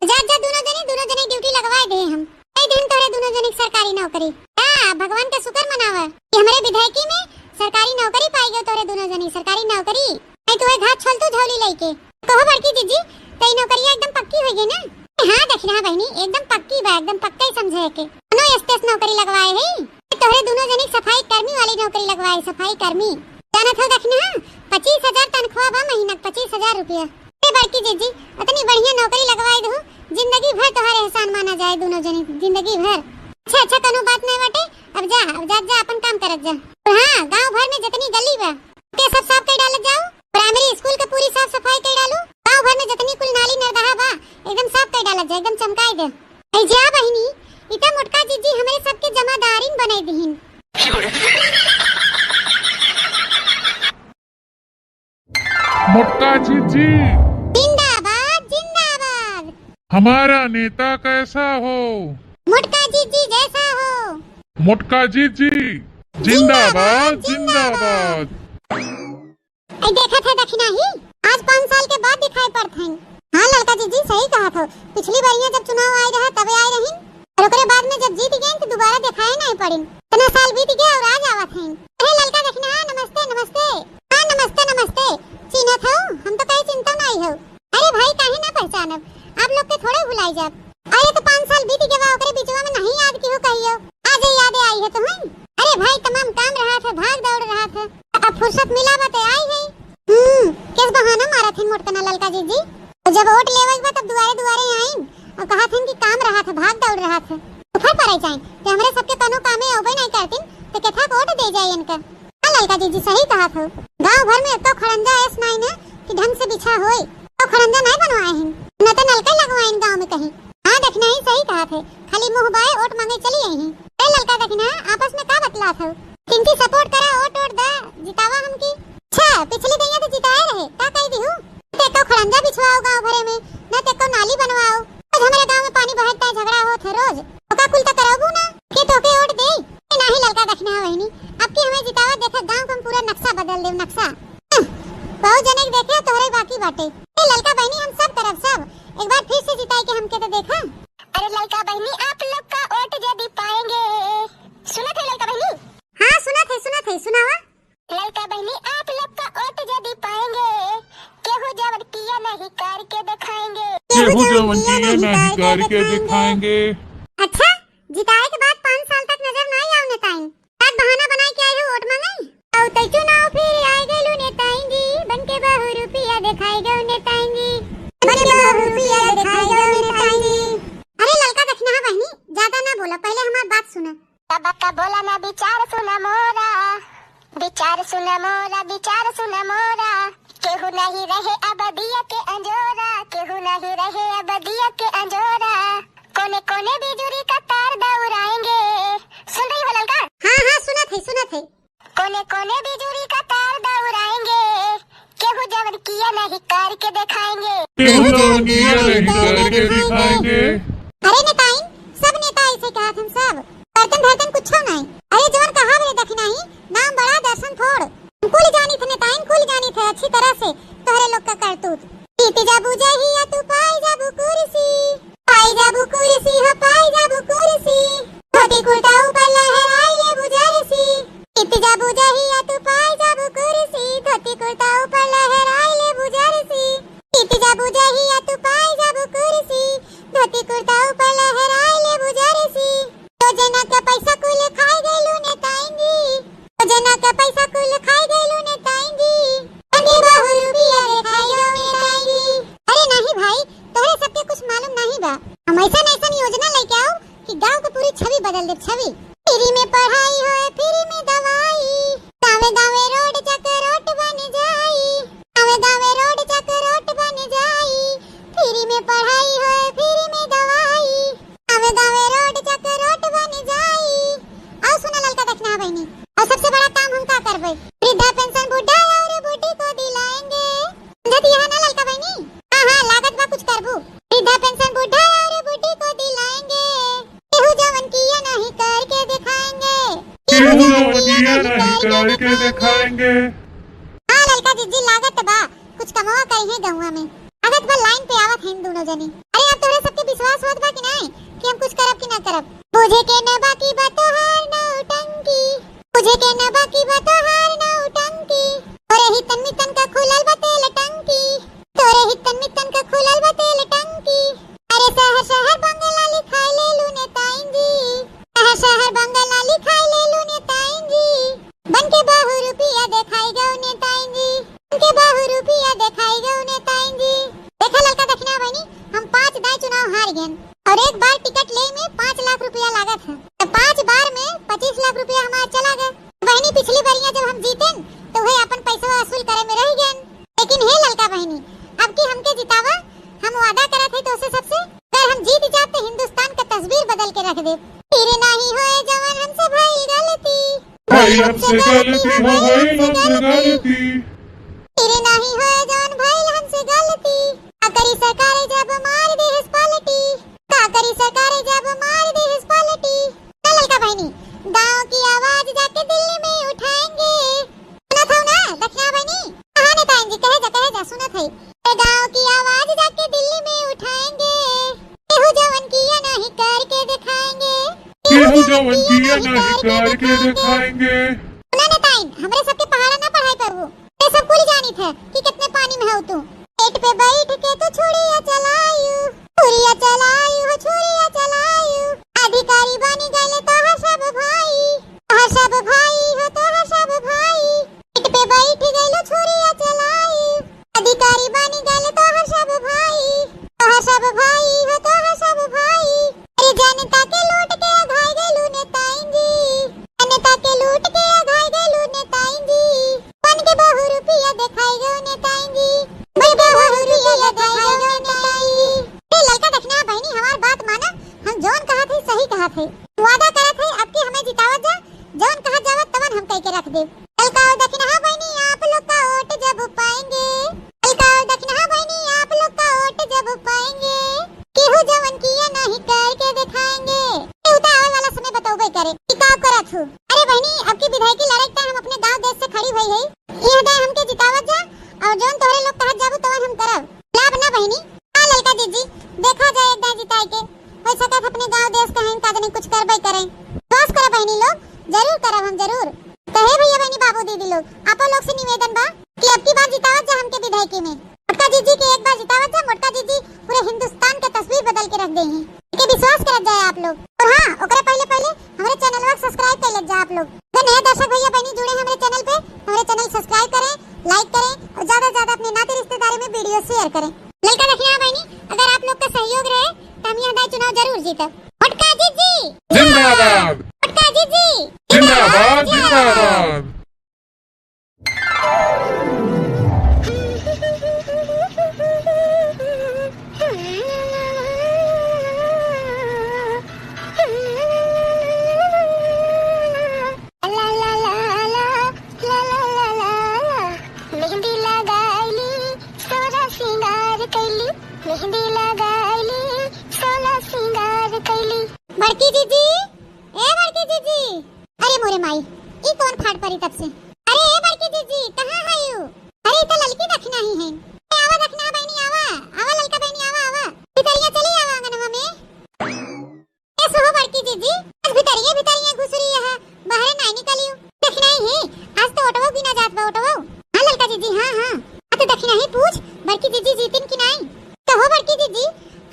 जा, जा, दोनों जने, दोनों जने ड्यूटी लगवाए दे हम। कई दिन तोरे दोनों जने की सरकारी नौकरी। हाँ, भगवान का शुक्र मनावा कि हमरे विधायकी में सरकारी नौकरी पाई गयो तोरे दोनों जने, सरकारी नौकरी। नहीं तो वह घात छल तू झोली लेके। कहो बड़की जीजी, तई नौकरिया एकदम पक्की हो गई ना? हाँ, दखिना बहिनी, एकदम पक्की बा। एकदम पक्का ही समझे के। कौनो स्टेस नौकरी लगवाए है, तोहरे दुनो जनी सफाई कर्मी वाली नौकरी लगवाए, सफाई कर्मी। जानत हो दखिना, पच्चीस हजार तनख्वाह बा महीना क, पच्चीस हजार रुपया। अरे बड़की जिज्जी, इतनी बढ़िया नौकरी लगवाए दू, जिंदगी भर तोहरे एहसान माना जाए दुनो जनी, जिंदगी भर। अच्छा, अच्छा, कौनो बात नहीं बाटे, अब जा, अब जा, जा, अपन काम करत जा। और हाँ, गांव भर में जितनी गली बा, के सब साफ कर डालत जाओ। प्राइमरी स्कूल के पूरी साफ सफाई कर डालू। गांव भर में जितनी कुल नाली नरदहा बा, एकदम साफ कर डालत जाए, एकदम चमकाई दे। ऐ जा बहिनी, इता मोटका जिज्जी हमरे सबके जमादारिन बनाई दिहिन। मोटका जिज्जी। जिंदाबाद, जिंदाबाद। हमारा नेता कैसा हो? मोटका जिज्जी जैसा हो। मोटका जिज्जी जिंदाबाद, जिंदाबाद। ऐ देखत है दखिना ही, आज पाँच साल के बाद दिखाई पड़त हैं। हाँ ललका जिज्जी, सही कहत हो। पिछली बारियां जब चुनाव आए रहा, तबे आए रहिन। और ओकरे बाद में जब जीत गए तो दोबारा दिखाए नहीं पड़िन। इतना साल बीत गया और आज आवत हैं। अरे ललका दखिना, नमस्ते, नमस्ते। हाँ, नमस्ते, नमस्ते। चिन्हत हो? हम तो कहीं चिन्हत नहीं हो। अरे भाई, काहे ना पहचानब? आप लोग के थोड़े भुलाई जाब। अरे तो पाँच साल बीत गवा, ओकरे बीचवा में नहीं याद किहो कहियो। आज याद आई है तुम्हें? अरे भाई, तमाम काम रहा था, भाग दौड़ रहा था, अब फुर्सत मिला बा ते आई है। हम्म, किस बहाना मारा थे मोटकना ललका जिज्जी? और जब वोट लेवे के बा तब दुआरे दुआरे आइन और कहा थे कि काम रहा था, भाग दौड़ रहा था। ऊपर पर आई जाए तो हमरे सबके कोनो कामे अउबे नहीं करतीन तो केथा वोट दे जाए इनका। हाँ ललका जिज्जी, सही कहत हो। गांव भर में एको खड़ंजा ऐस नाई ना कि ढंग से बिछा होए। तो खड़ंजा नाई बनवाए हैं, न तो नलका लगवाइन गांव में कहीं। हाँ दखिना ही, सही कहत है, खाली मुंह बाए वोट मांगे चली आई हैं। ए ललका दखिना, आपस में का बतलात हो? किनकी सपोर्ट करा, वोट वोट दा, जितावा हमकी। अच्छा, पिछली दैया तो जिताए रहे, का कही दिहू? ते एको खड़ंजा बिछवाओ गांव भरे में, न ते एको नाली बनवाओ। रोज हमरे गांव में पानी बहत है, झगड़ा होत है रोज। ओका कुल त करबू ना, के तोके वोट दे? ए नाही ललका दखिना बहिनी, अब की हमें जितावा, देखा गांव का हम पूरा नक्शा बदल देब, नक्शा। हं, बहुत जने के देखे तोहरे बाकी बाटे। ए ललका बहिनी, हम सब करब, सब। एक बार फिर से जिताई के हमके तो देखा। अरे ललका बहिनी, आप लोग का वोट यदि पाएंगे। सुनत है ललका बहिनी? हाँ, सुनत है, सुनत है, सुनावा। ललका बहिनी, आप लोग का वोट यदि पाएंगे, केहू जवन किया नहीं करके दिखाएंगे। केहू जवन किया नहीं करके दिखाएंगे। अच्छा, जिताए के बाद पाँच साल तक नजर ना आऊ नेताइन। रात बहाना बनाए के आए हो वोट मांगे। औ तै चुनाव फिर आए गइलू नेताइन जी, बन के बहु रुपया दिखाए गऊ नेताइन जी। बन के बहु रुपया दिखाए गऊ नेताइन जी। अरे ललका दखिना बहिनी, ज्यादा ना बोला, पहले हमार बात सुना। तब का बोला ना विचार सुना मोरा, विचार सुना मोरा, विचार सुना मोरा। केहू नहीं रहे अब दिया के अंजोरा, केहू नहीं रहे अब दिया के अंजोरा। कोने कोने बिजुरी का तार दौड़ाएंगे। सुन रही हो ललका? हाँ, हाँ, सुनत है, सुनत है। कोने कोने बिजुरी का तार दौड़ाएंगे। केहू जवन किया नहीं करके दिखाएंगे। केहू जवन किया नहीं करके दिखाएंगे। अरे नेताइन, सब नेता ऐसे कहत हन सब। करतन धरतन कुछो नहीं। अरे जवन कहा बरे दखिना ही, नाम बड़ा दर्शन थोड़। कुल जानी थे नेताइन, कुल जानी थे अच्छी तरह से तोहरे लोग का करतूत। जीत जाबू जहिया तू पाई जाबू कुर्सी। पाई जाबू कुर्सी हो, पाई जाबू कुर्सी। धोती कुर्ता ऊपर लहराई लेबू जर्सी। जीत जाबू जहिया तू पाई जाबू कुर्सी। धोती कुर्ता ऊपर लहराई लेबू जर्सी। जीत जाबू जहिया तू पाई जाबू कुर्सी। धोती कुर्ता ऊपर लहराई लेबू जर्सी। योजना के पैसा कुल खाई गइलू नेताइन जी। योजना के पैसा कुल खाई गइलू नेताइन जी। बन के बहु रुपया दिखाई गऊ नेताइन जी। अरे नहीं भाई, तोहरे सबके कुछ मालूम नहीं बा। हम ऐसन ऐसन योजना लेके आओ कि गांव के पूरी छवि बदल दे, छवि। फ्री में पढ़ाई होए, फ्री में दवाई। गावे गावे रोड चक रोड बन जाई। गावे गावे रोड चक रोड बन जाई। फ्री में पढ़ाई होए, फ्री में दवाई। गावे गावे रोड चक रोड बन जाई। और सुना ललका दखिना बहिनी, और सबसे बड़ा काम हम का करबे? वृद्धा पेंशन बुढ़ा और बूढ़ी को दिलाएंगे। समझत यह ना ललका बहिनी? हाँ, हाँ, लागत बा कुछ करबू। वृद्धा पेंशन बुढ़ा और बूढ़ी को दिलाएंगे। केहू जवन किया नहीं करके दिखाएंगे। केहू जवन किया नहीं करके दिखाएंगे। हाँ ललका जिज्जी, लागत बा कुछ कमवा करी है गौवा में। लागत बा लाइन पे आवत हैं दोनों जनी। अरे अब तोहरे सबके विश्वास होत बा कि नहीं कि हम कुछ करब कि ना करब? बुझे के न बाकी बा तोहार नौटंकी। बुझे के न बाकी बा तोहार नौटंकी। तोरे ही तन मितन का खुलल बा तेल टंकी। तोरे ही तन मितन का खुलल बा तेल टंकी। अरे शहर शहर बंगला लिखाई ले लू फिर नाही होए जवन हमसे भइल गलती। भइल हमसे गलती, हो गइल हमसे गलती। फिर नाही होए जवन भइल हमसे गलती। का करी सरकार जब मार देहस पलटी। का करी सरकार जब मार देहस पलटी। ए ललका बहिनी, गाँव की आवाज जाके दिल्ली में उठाएंगे। सुनत हौ ना दखिना बहिनी? हाँ नेताइन जी, कहे जा, कहे जा, सुनत है। ए गाँव की आवाज जाके दिल्ली में उठाएंगे। केहू जवन किया नहीं करके दिखाएंगे। केहू जवन किया नहीं करके दिखाएंगे। सुना नेताइन, हमरे सबके पहाड़ा ना पढ़ाई पाबू। ये सब कुल जानित है कि कितने पानी में हौ तू। पेट पे बैठ के तू छुड़िया चलायू, छुड़िया चलायू, हो छुड़िया चलायू। अधिकारी बनी गइले तोहर सब भाई, तोहर सब भाई हो, तोहर सब भाई। पेट पे बैठ गइले छुड़िया चलायू, अधिकारी बनी गइले तोहर सब भाई, तोहर सब भाई हो, तोहर सब भाई। अरे जनता के लूट के अघाई गइलू नेताइन जी, जनता के लूट के अघाई गइलू नेताइन जी। बन के बहु रुपया देखाई गो नेताइन जी, बन के बहु रुपया देखाई गो नेताइन जी। ए ललका दखिना बहिनी, हमार बात माना, हम जौन कहत है सही कहत है। वादा करत है अब की हमें जितावत जा, जौन कहत जावत तवन हम कह के रख देब। ललका और दखिना बहिनी आप लोग का वोट जब पाएंगे, ललका और दखिना बहिनी आप लोग का वोट जब पाएंगे, केहू जवन किया नहीं करके दिखाएंगे। केहू तो आवे वाला समय बतौबे करे कि का करत हूँ। अरे बहिनी, अब की विधायकी लड़ाई त हम अपने गांव देश से खड़ी हुई है। यह दे हमके जितावत जा और जौन तोहरे लोग कहत जाबू तवन हम करब। लाभ ना बहिनी। हाँ ललका जीजी, देखा जाए एक दाएं जिताए के। हो सकत अपने गांव देश के हैं का जनी कुछ करबे करें। विश्वास करो बहिनी लोग, जरूर करब हम जरूर। कहे भैया बहिनी बाबू दीदी लोग, आपो लोग से निवेदन बा कि अब की बार जितावत जा हमके विधायकी में। मोटका जीजी के एक बार जितावत जा, मोटका जीजी पूरे हिंदुस्तान के तस्वीर बदल के रख देही। एके विश्वास करत जाए आप लोग। और हाँ, ओकरे पहले पहले हमरे चैनलवा के subscribe कर लेत जा आप लोग। अगर नया दर्शक भैया बहिनी जुड़े हैं हमरे चैनल पे, हमरे चैनल subscribe करें, like करें और ज्यादा से ज्यादा अपने नाते रिश्तेदारी में video share करें। ललका दखिना बहिनी, अगर आप लोग का सहयोग रहे तो हम यह दाई चुनाव जरूर जीतब। मोटका जीजी जिंदाबाद। मोटका जीजी जिंदाबाद, जिंदाबाद। मेहंदी लगाइली, सोरा सिंगार कैली, मेहंदी लगाइली, सोरा सिंगार कैली। बड़की जीजी, ए बड़की जीजी। अरे मोरे माई, ई कौन फाट परी तब से? अरे ए बड़की जीजी, कहाँ है यू? अरे ई तो ललकी दखिना ही है। ए, आवा दखिना बहिनी, आवा, आवा ललका बहिनी, आवा, आवा। भितरिया चली आवा आंगनवा में। ए सोहो बड़की जीजी, आज भितरिये भितरिये घुसुरी है, बाहरे नाई निकलियो। दखिना ही, आज तो ओटवो गिना जात बा, ओटवो। हाँ ललका जीजी, हाँ, हाँ। आ तो दखिना ही पूछ, बड़की जीजी जीतिन कि नाई? कहो बड़की जीजी,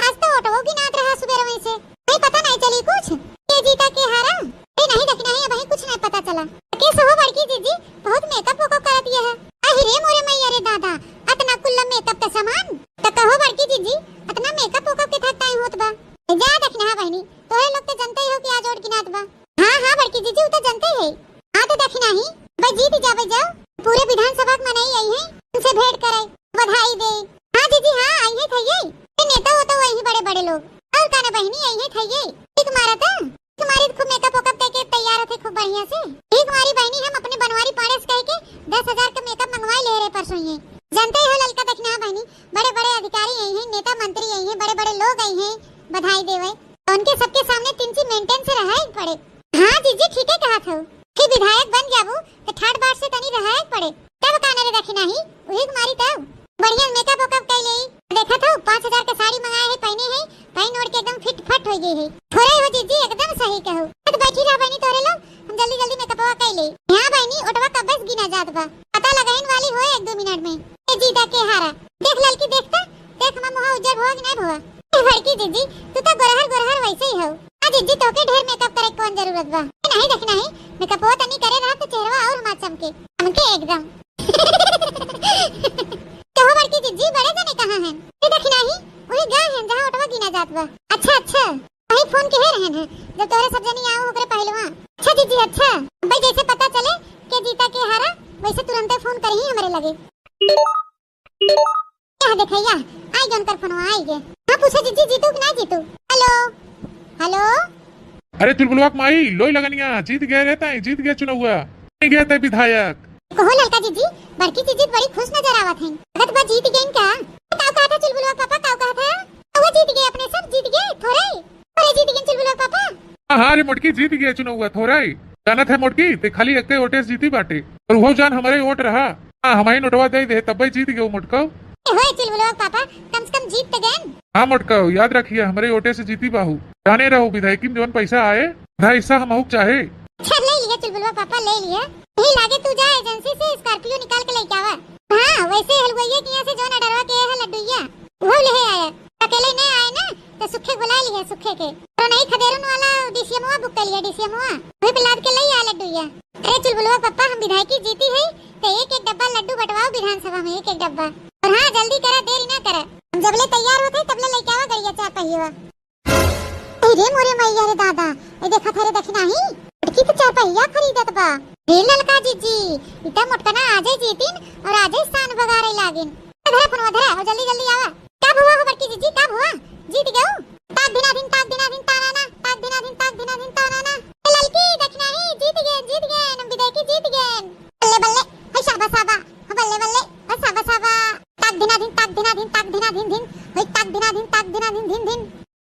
आज तो ओटवो गिनात रहा सुबेरवे से। भाई पता नहीं चली कुछ, के जीता के हारा। ए नहीं दखिना ही, अबहीं कुछ नहीं पता चला। के सोहो बड़की जीजी, बहुत makeup वेकअप करत ये है। अहि रे मोरे मैया रे दादा, अतना कुल्ला makeup के सामान। त कहो बड़की जीजी, अतना makeup वेकअप के थाक टाइम होत बा। ए जा दखिना बहिनी, तोहरे लोग तो जनते ही हो कि आज ओट गिनात बा। हाँ, हाँ बड़की जीजी, उ तो जनते है। हाँ तो दखिना ही, भाई जीत जाबे जाओ, पूरे विधानसभा के मनई आई है, उनसे भेंट करे, बधाई दे। हाँ जीजी, हाँ आई है थइये। ए नेता वो तो वही बड़े बड़े लोग, और का ना बहिनी आई है थइये। ठीक मारा था। तुम्हारी खूब makeup वेकअप करके तैयार होते खूब बढ़िया से। ठीक मारी बहिनी, हम अपने बनवारी पाड़े से कह के दस हजार का makeup मंगवाई ले रहे परसों ये। जानते हो ललका दखिना बहिनी, बड़े बड़े अधिकारी आई हैं, नेता मंत्री आई हैं, बड़े बड़े लोग आई हैं बधाई देवे। तो उनके सबके सामने तिनची maintain से रहे पड़े। हाँ जीजी, ठीक है कहा था। फिर विधायक बन जाबू तो ठाट बाट से तनी रहे पड़े। तब का ना रे दखिना ही, वही मारी तब। बढ़िया makeup वेकअप कई लेई। देखत हो, पाँच हजार के साड़ी मंगाए है, पहने है, पहन ओढ़ के एकदम fit फट हो गई है। थोड़े हो जीजी, एकदम सही कहू। तो बैठी रह बहिनी तोरे लोग, हम जल्दी जल्दी makeup वा कई लेई। हाँ बहिनी, ओटवा कब्बे से गिना जात बा, पता लगइन वाली होए एक दो मिनट में। ए जीता के हारा, देख ललकी, देख त, देख हमार मुहा उज्जर भवा कि नहीं भवा। ए बड़की जीजी, तू तो गोरहर गोरहर वैसे ही हो। आ जीजी, तोके ढेर makeup करे के कौन जरूरत बा? ए नहीं दखिना ही, makeup वो तनी करे रहा तो चेहरवा और हमार चमके, चमके एकदम। कहो बड़की जीजी, बड़े जने कहाँ हैं? ए दखिना ही, वही गा हैं जहाँ ओटवा गिना जात बा। अच्छा, अच्छा, वही फोन के है रहन है, जब तोहरे सब जनी आओ ओकरे पहलवा। अच्छा जीजी, अच्छा, अब भाई जैसे पता चले के जीता के हारा, वैसे तुरंते फोन करही हमरे लगे। क्या देखैया, आई गन कर फोनवा, आई गे। हाँ पूछो जीजी, जीतू कि ना जीतू? हेलो, हेलो। अरे चुलबुलवा के माई, लोई लगनिया, जीत गए रे ताई, जीत गए चुनौआ, जीत गए ते विधायक। कहो ललका जीजी, बड़की जीजी बड़ी खुश नजर आवत हैं। लगत बा जीत गइन का? का कहत है चुलबुलवा पापा, का कहत है? वो जीत गए अपने सब, जीत गए, थोड़े, थोड़े जीत गए चुलबुलवा पापा। हाँ, हाँ रे मोटकी, जीत गए चुनौआ, थोड़े। जानत है मोटकी, ते खाली एक्के वोटे से जीती बाटे, और वो जान हमरे वोट रहा। हाँ, हमही नोटवा दे दे, तब्बे जीत गए मोटका। ए होए चुलबुलवा पापा, कम से कम जीत त गएन। हाँ मोटका, याद रखिए, हमरे वोटे से जीती बाहू। जाने रहो, विधायकी में जौन पैसा आए, आधा हिस्सा हमहू के चाहे। अच्छा, ले लिया चुलबुलवा पापा, ले लिया। यही लागे तू जा एजेंसी से स्कॉर्पियो निकाल के लेके आवा। हाँ, वैसे हलवाइये के यहाँ से जौन ऑर्डरवा के है लड्डुइया, वो ले आया। अकेले नहीं आए ना, तो सुखे बुला लिया, सुखे के। और नहीं, खदेरन वाला डीसीएमवा बुक कर लिया, डीसीएमवा। वही पे लाद के ले आया लड्डुइया। अरे चुलबुलवा पापा, हम विधायकी जीती है, तो एक एक डब्बा लड्डू बंटवाओ विधानसभा में, एक एक डब्बा। और हाँ, जल्दी करा, देरी ना करा। हम जबले तैयार होते, तबले लेके आवा गड़िया चार पहिया। अरे मोरे मैया रे दादा, ए देखा थे रे दखिनाही, मोटकी तो चार पहिया खरीदत बा। रे ललका जीजी, इता मोटकना आजे जीतिन और आजे शान बगारे लागिन। धरा फोनवा धरा, और जल्दी जल्दी आवा। का भुआ हो बड़की जीजी, का भुआ? जीत गऊ? ताक धिना धिन, ताक धिना धिन, ताना ना, ताक धिना धिन, ताक धिना धिन, ताना ना। ए ललकी, दखिनाही, जीत गए, जीत गए, हम विधायकी जीत गए। बल्ले बल्ले, है शाबा शाबा, हो बल्ले बल्ले, है शाबा शाबा। ताक धिना धिन, ताक धिना धिन, ताक धिना धिन धिन, है ताक धिना धिन, ताक धिना धिन धिन धिन।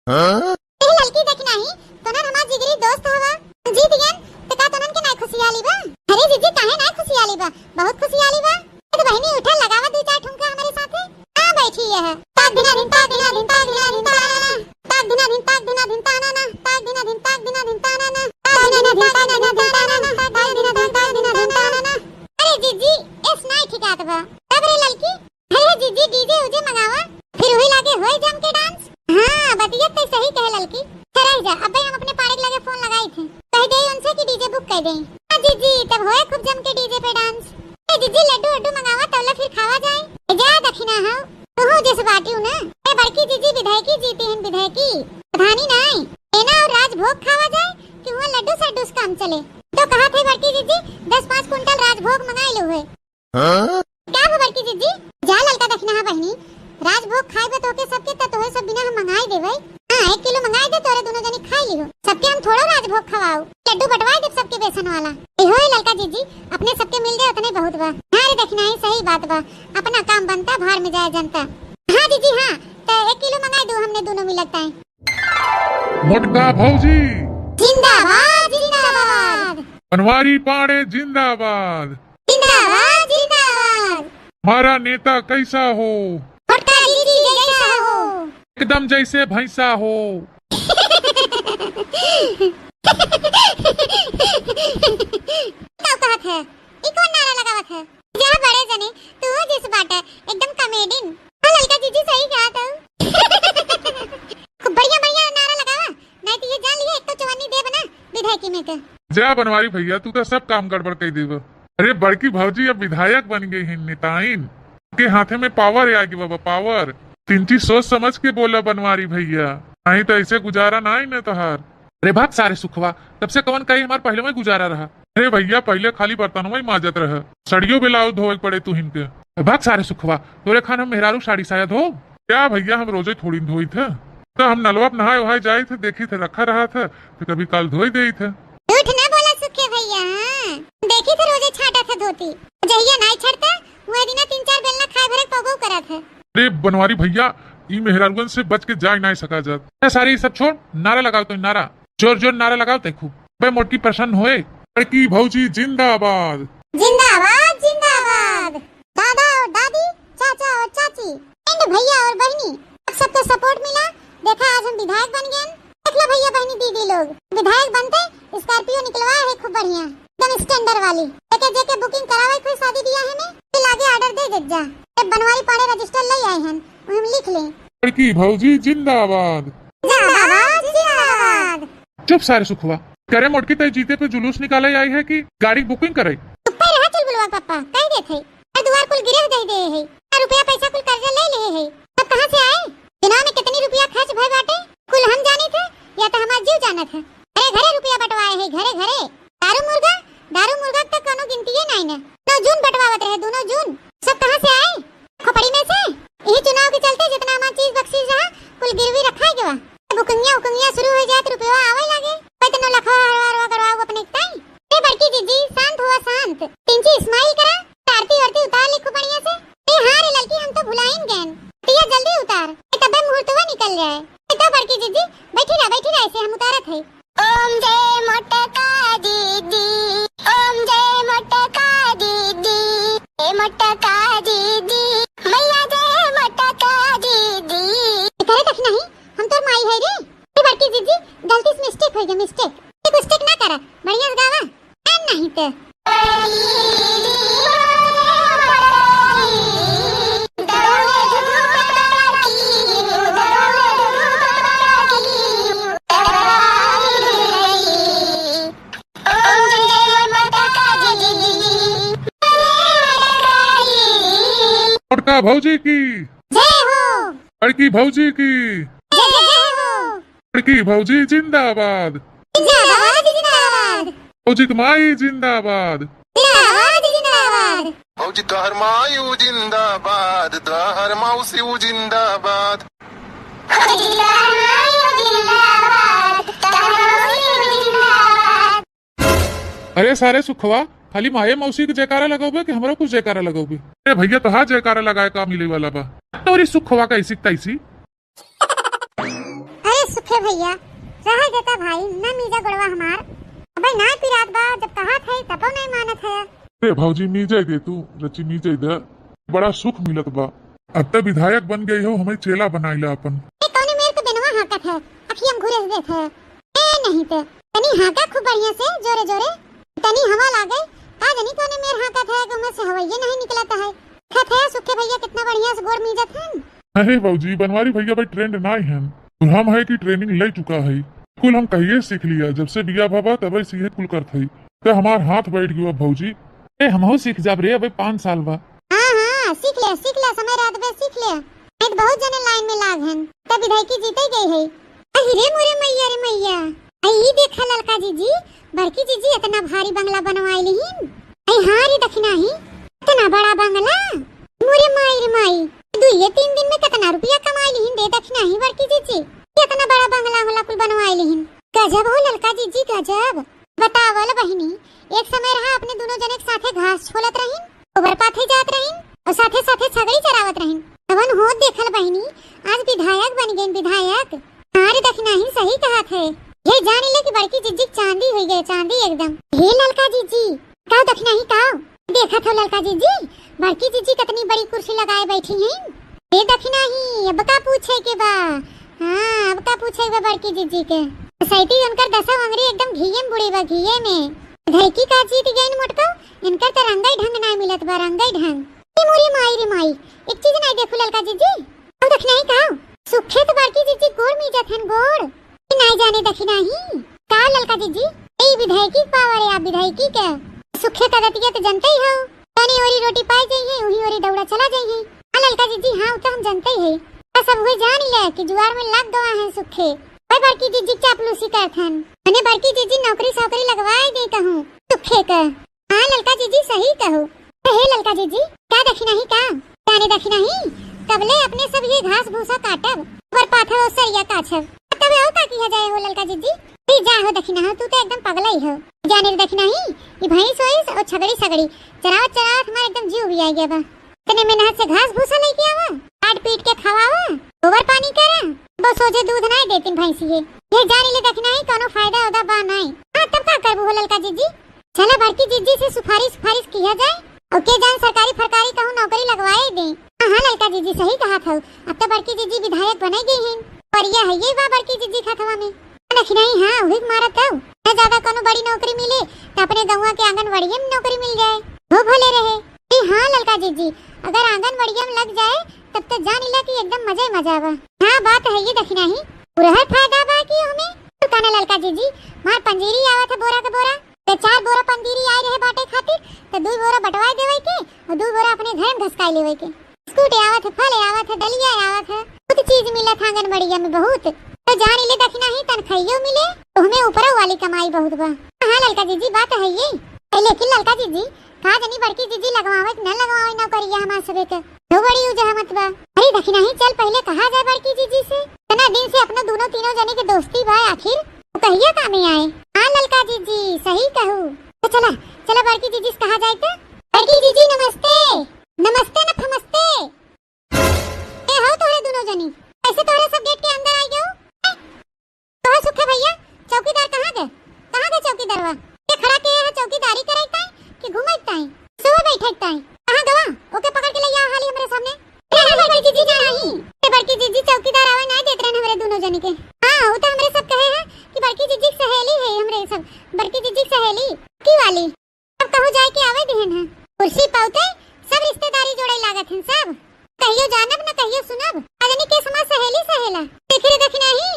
हाँ? ए ललकी दखिनाही, तोनन हमार जिगरी दोस्त हवा। जीत गएन, तो का तोनन के नाय खुशियाली बा? अरे जीजी, काहे नाय खुशियाली बा? बहुत खुशियाली बा। ए तो बहिनी, उठा, लगावा दू चार ठुमका हमरे साथे। हाँ, बैठी यह। ताक धिना धिन, ताक धिना धिन, ताक धिना धिन, ताना ना। ताक धिना धिन, ताक धिना धिन, ताना ना। ताक धिना धिन, ताक धिना धिन, ताना ना। ताक धिना धिन, ताक धिना धिन, ताना ना। ताक धिना धिन, ताक धिना धिन, ताना ना। अरे जीजी, एस नाय ठिकात बा। तब रे ललकी, अरे जीजी, डीजे उजे मंगावा, फिर वही लागे होए जम के डांस। हाँ, बतिया तो सही कहे ललकी। अच्छा रह जा, अबे हम अपने पाड़े के लगे फोन लगाई थे, कह दे उनसे कि डीजे बुक कर दें। हाँ जीजी, तब होए खूब जम के डीजे पे डांस। ए जीजी, लड्डू वड्डू मंगावा, तौला फिर खावा जाए। ए जा दखिना हो, तू जैसे बाटी हूँ ना। ए बड़की जीजी, विधायकी जीती हैं, विधायकी, प्रधानी नाई। एना और राजभोग खावा जाए कि हुआ लड्डू सड्डू से काम चले। तो कहा थे बड़की जीजी, दस पाँच कुंटल राजभोग मंगाई लो है। हाँ? का हो बड़की जीजी? जा ललका दखिना हा बहिनी, राजभोग खाए बा तोहके सबके, त तोहे सब बिना हम मंगाई देबै। हाँ, एक किलो मंगाई दे, तोरे दोनों जनी खाई लिहो। सबके हम थोड़ो राजभोग खवाओ, लड्डू बंटवाई देब सबके बेसन वाला। ए होए ललका जीजी, अपने सबके मिल जाए उतने बहुत बा। हाँ रे दखिना, ई सही बात बा, अपना काम बनता, भाड़ में जाए जनता। हाँ जीजी हाँ, त एक किलो मंगाई दो हमने दोनों मिलत ताई। मोटका भौजी जिंदाबाद, जिंदाबाद। बनवारी पाड़े जिंदाबाद। जिंदाबाद, जिंदाबाद। हमारा नेता कैसा हो? मोटका जीजी जैसा हो। एकदम जैसे भैंसा हो। का कहत है? ई कौन नारा लगावत है? जा बड़े जने, तू जिस बाटे, एकदम कॉमेडियन। हाँ, ललका जीजी सही कहा तो। खूब बढ़िया, बढ़िया नारा लगावा, नहीं तो ये जान लिए, एक तो चवन्नी देब ना विधायकी में के। जा बनवारी भैया, तू तो सब काम गड़बड़ कर देब। अरे बड़की भौजी अब विधायक बन गई हैं, नेताइन के हाथे में पावर आ गई बाबा, पावर। तिनची सोच समझ के बोला बनवारी भैया, नहीं तो ऐसे गुजारा ना ही ना तोहार। अरे भाग सारे सुखवा, तब से कवन कही हमार पहले में गुजारा रहा। अरे भैया, पहले खाली बर्तनवा ही माजत रहे, सड़ियो ब्लाउज धोवे के पड़े तू हिनके। अरे भाग सारे सुखवा, तोरे खान हम मेहरारू साड़ी साया धो। क्या भैया, हम रोजे थोड़ी धोई थे, तो हम नलवा पे नहाए वहाए जाए थे, देखी थे रखा रहा था, तो कभी काल धोई देई थे। झूठ ना बोला सुखे भैया, हाँ। देखी थे रोजे छाटा था धोती, जहिया नाई छड़ता, वह दिना तीन चार बेलना खाए भरे पौगो करा थे। अरे बनवारी भैया, ई मेहरारुअन से बच के जाए नाई सका जात। ए सारे, ई सब छोड़, नारा लगाओ तो नारा। जोर जोर नारा लगाओ ते खूब। बे मोटकी प्रसन्न होए। बड़की भौजी जिंदाबाद। जिंदाबाद, जिंदाबाद। दादा और दादी, चाचा और चाची, and भैया और बहिनी, आप सबके सपोर्ट मिला। देखा, आज हम विधायक बन गए। देख लो भैया, बहिनी, दीदी लोग, विधायक बनते स्कॉर्पियो निकलवा है खूब बढ़िया, एकदम स्टैंडर्ड वाली। जेके जेके बुकिंग करावे कोई शादी ब्याह में, फिर आगे ऑर्डर दे देत जा। जब बनवारी पाड़े रजिस्टर ले आए हैं, वो हम लिख लें। बड़की भौजी जिंदाबाद। जिंदाबाद, जिंदाबाद। चुप सारे सुखवा। करे मोटकी, तय जीते पे जुलूस निकाले आई है कि गाड़ी बुकिंग करे? चुप्पे रहा चुलबुलवा पापा, कह देत है। घर दुआर कुल गिरह दे दे है, आ रुपया पैसा कुल कर्जा ले ले है, सब कहाँ से आए? चुनाव में कितनी रुपया खर्च भय बाटे, कुल हम जानी थे या तो हमार जीव जानत है। घरे घरे रुपया बंटवाए है, घरे घरे। दारू मुर्गा, दारू मुर्गा तक कोनो गिनती है नहीं ना। नौ जून बंटवावत रहे, दोनों जून। सब कहाँ से आए? खोपड़ी में से। यही चुनाव के चलते जितना हमार चीज बख्शीश रहा, कुल गिरवी रखा है गवा। बुकंगिया उकंगिया शुरू हो जाए तो रुपया आवे लागे। कोई तो चल जाए। बेटा बड़की जीजी, बैठी रहा, बैठी रहा, ऐसे हम उतारत है। ओम जय मोटका दीदी, ओम जय मोटका दीदी, ए मोटका दीदी, मैया जय मोटका दीदी। करे देख नहीं, हम तोर माई है रे। ए बड़की जीजी, गलती से mistake हो गया, mistake। एक mistake ना करा, बढ़िया से गावा। ए नहीं तो। मोटका भौजी की। जय हो। बड़की भौजी की। जय जय हो। बड़की भौजी जिंदाबाद। जिंदाबाद, जिंदाबाद। भौजी क माई जिंदाबाद। जिंदाबाद, जिंदाबाद। भौजी तोहर माई उ जिंदाबाद, तोहर मौसी उ जिंदाबाद। भौजी तोहर माई उ जिंदाबाद, तोहर मौसी उ जिंदाबाद। अरे सारे सुखवा, खाली माये मौसी के जयकारा लगौबे कि हमरो कुछ जयकारा लगौबे? अरे भैया, तोहार जयकारा लगाए का मिले वाला बा? तोरी सुखवा कैसी तैसी। अरे सुखे भैया, रहे देता भाई, न मीजा गोड़वा हमार। अबे ना पिरात बा, जब कहा थे तबो नहीं मानत है। अरे भौजी, मीजे दे तू, रची मीजे दे, बड़ा सुख मिलत बा। अब त विधायक बन गई हो, हमें चेला बनाइला अपन। ए, कौने मेर के बेनवा हाँकत है, अखियम घुरे से देत है। ए, नहीं ते, तनी हाँका खूब बढ़िया से, जोरे जोरे। तनी हवा लागे, का जनी कौने मेर हाँकत है, कि ओमे से हवैये नहीं निकलत है। खत है, सुखे भैया कितना बढ़िया से गोड़ मीजत हन। अरे भौजी, बनवारी भैया भाई trained नाई हन। और हम है कि training ले चुका है। कुल हम कहिए सीख लिया, जब से बिया भवा तबे से ये कुल करत है। ते हमार हाथ बैठ गयो अब भौजी। ए, हमहू सीख जाब रे, अबे पाँच साल बा। हाँ, हाँ, सीख ले, सीख ले, समय रहत बे सीख ले। नहीं तो बहुत जने line में लाग हन। तब विधायकी जीते गई है। अहि रे मोरे मैया रे मैया। आई ई देखा ललका जीजी, बड़की जीजी इतना भारी बंगला बनवाई लिहिन। आई हाँ रे दखिनाही, इतना बड़ा बंगला। मोरे माई रे माई, दुइये तीन दिन में कितना रुपया कमाई लिहिन रे दखिनाही बड़की जीजी। इतना बड़ा बंगला होला कुल बनवाई लिहिन। गजब हो ललका जीजी, गजब। बतावल बहिनी, एक समय रहा अपने दुनो जने के साथे घास छोलत रहिन, गोबर पाथे जात रहिन और साथे साथे छगड़ी चरावत रहिन। तवन होत देखल बहिनी, आज विधायक बन गइन विधायक। हाँ रे दखिनाही सही कहत है। ये जान ले कि बड़की जीजी चांदी हुई गए, चांदी एकदम। हे ललका जीजी, का दखिनाही का? देखत हो ललका जीजी, बड़की जीजी कितनी बड़ी कुर्सी लगाए बैठी हैं। ए दखिनाही, अब का पूछे के बा? हाँ, अब का पूछे के बा बड़की जीजी के? सैती उनकर दसो अंगरी एकदम घीये में बुड़ी बा, घीये में। धैकी का जीत गइन मोटको, इनकर त रंगई ढंग नाई मिलत बा, रंगई ढंग। ए मोरी माई रे माई, एक चीज नाई देखू ललका जीजी, अब दखिनाही का? सुखे त बड़की जीजी गोड़ मीजत हन, गोड़। ई नाई जाने दखिनाही। का ललका जीजी? ए विधायकी के power है, आप विधायकी के। सुखे का दतिया तो जनते ही हो। तनी ओरी रोटी पाई जाई है, उही ओरी दौड़ा चला जाई है। हाँ ललका जीजी, हाँ, उ तो हम जनते ही है। बस अब हुए जान ले कि जुआर में लग गवा है सुखे। भाई बड़की जीजी के चापलूसी करत हन। मने बड़की जीजी नौकरी सौकरी लगवाए दे कहूँ सुखे के। हाँ ललका जीजी, सही कहू। तो हे ललका जीजी, का दखिनाही का? जाने दखिनाही, कबले अपने सब ये घास भूसा काटब, ऊपर पाथब और सरिया काछब, तबे और का किया जाए हो ललका जीजी? ए जा हो दखिनाही, तू तो एकदम पगला ही हो। जाने रे दखिनाही, ये भैंस वैंस और छगड़ी सगड़ी चरावत चरावत हमारे एकदम जीव भी आ गया बा। इतने मेहनत से घास भूसा लेके आवा, काट पीट के खवावा, गोबर पानी करा, बस सोझे दूध नाई देतिन भैंसिए। ये जानी ले दखिनाही, कौनो फायदा उदा बा नाई। हाँ, तब का करबू हो ललका जीजी? चला बड़की जीजी से सुपारिश सुपारिश किया जाए, और के जान सरकारी फरकारी कहूँ नौकरी लगवाए दे। हाँ, हाँ, ललका जीजी सही कहत हऊ, अब तो बड़की जीजी विधायक बने गई हैं, परिया है ये बा बड़की जीजी के हथवा में। दखिनाही, हाँ, उही के मारत हऊ। न ज्यादा कौनो बड़ी नौकरी मिले, तो अपने गौवा के आंगनबाड़िये में नौकरी मिल जाए, वो भले रहे। ए हाँ ललका जीजी, अगर आंगनबाड़िया में लग जाए, तब तो जान ला कि एकदम मजा ही मजा बा। हाँ, बात है ये दखिनाही, उरहर फायदा बा कि हमें। तो काना ललका जीजी, मार पंजीरी आवत है बोरा के बोरा, तो चार बोरा पंजीरी आए रहे बाटे खातिर, तो दू बोरा बंटवाए देवे के और दू बोरा अपने घर में घसकाई लेवे के। बिस्कुट आवत है, फल आवत है, दलिया आवत है, बहुत चीज मिलत है आंगनबाड़िया में बहुत। तो जान ले दखिनाही, तनखाइयो मिले, तो हमें ऊपरों वाली कमाई बहुत बा। हाँ ललका जीजी, बात है ये। ए, लेकिन ललका जीजी, का जनी बड़की जीजी लगवावे कि न लगवावे नौकरिया हमार सबे के। दो बड़ी उजहमत बा। अरे दखिनाही, चल पहले कहा जाए बड़की जीजी से। इतना दिन से अपना दोनों तीनों जने के दोस्ती बा, आखिर वो कहिया कामे आए? हाँ ललका जीजी, सही कहू। तो चला, चला बड़की जीजी से कहा जाए तो। बड़की जीजी नमस्ते। नमस्ते न फमस्ते। ए हो तोहरे दोनों जनी, कैसे तोहरे सब गेट के अंदर के। हाँ, उ तो हमरे सब कहे हैं कि बड़की जिज्जी के सहेली है, हमरे सब बड़की जिज्जी के सहेली की वाली। अब कहूँ जाए के आवे दिहन है। कुर्सी पौते सब रिश्तेदारी जोड़े लागत हैं सब। कहियो जानब न कहियो सुनब, अजनी के समा सहेली सहेला। देख रे दखिनाही,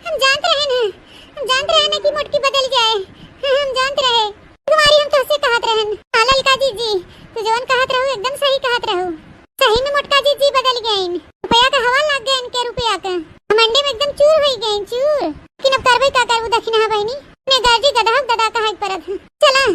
हम जानत रहे न, हम जानत रहे न कि मोटकी बदल जाए। हम जानत रहे। तुम्हारी हम तोहसे कहत रहन। हाँ ललका जिज्जी, तू जवन कहत रहू एकदम सही कहत रहू। सही में मोटका जिज्जी बदल गइन। रुपया का हवा लाग गए इनके रुपया का। घमंडी में एकदम चूर होई गइन, चूर। लेकिन अब करबे का करबू दखिनहा बहिनी? ने गर्जी गदहा गदा कहा के परत है। चला,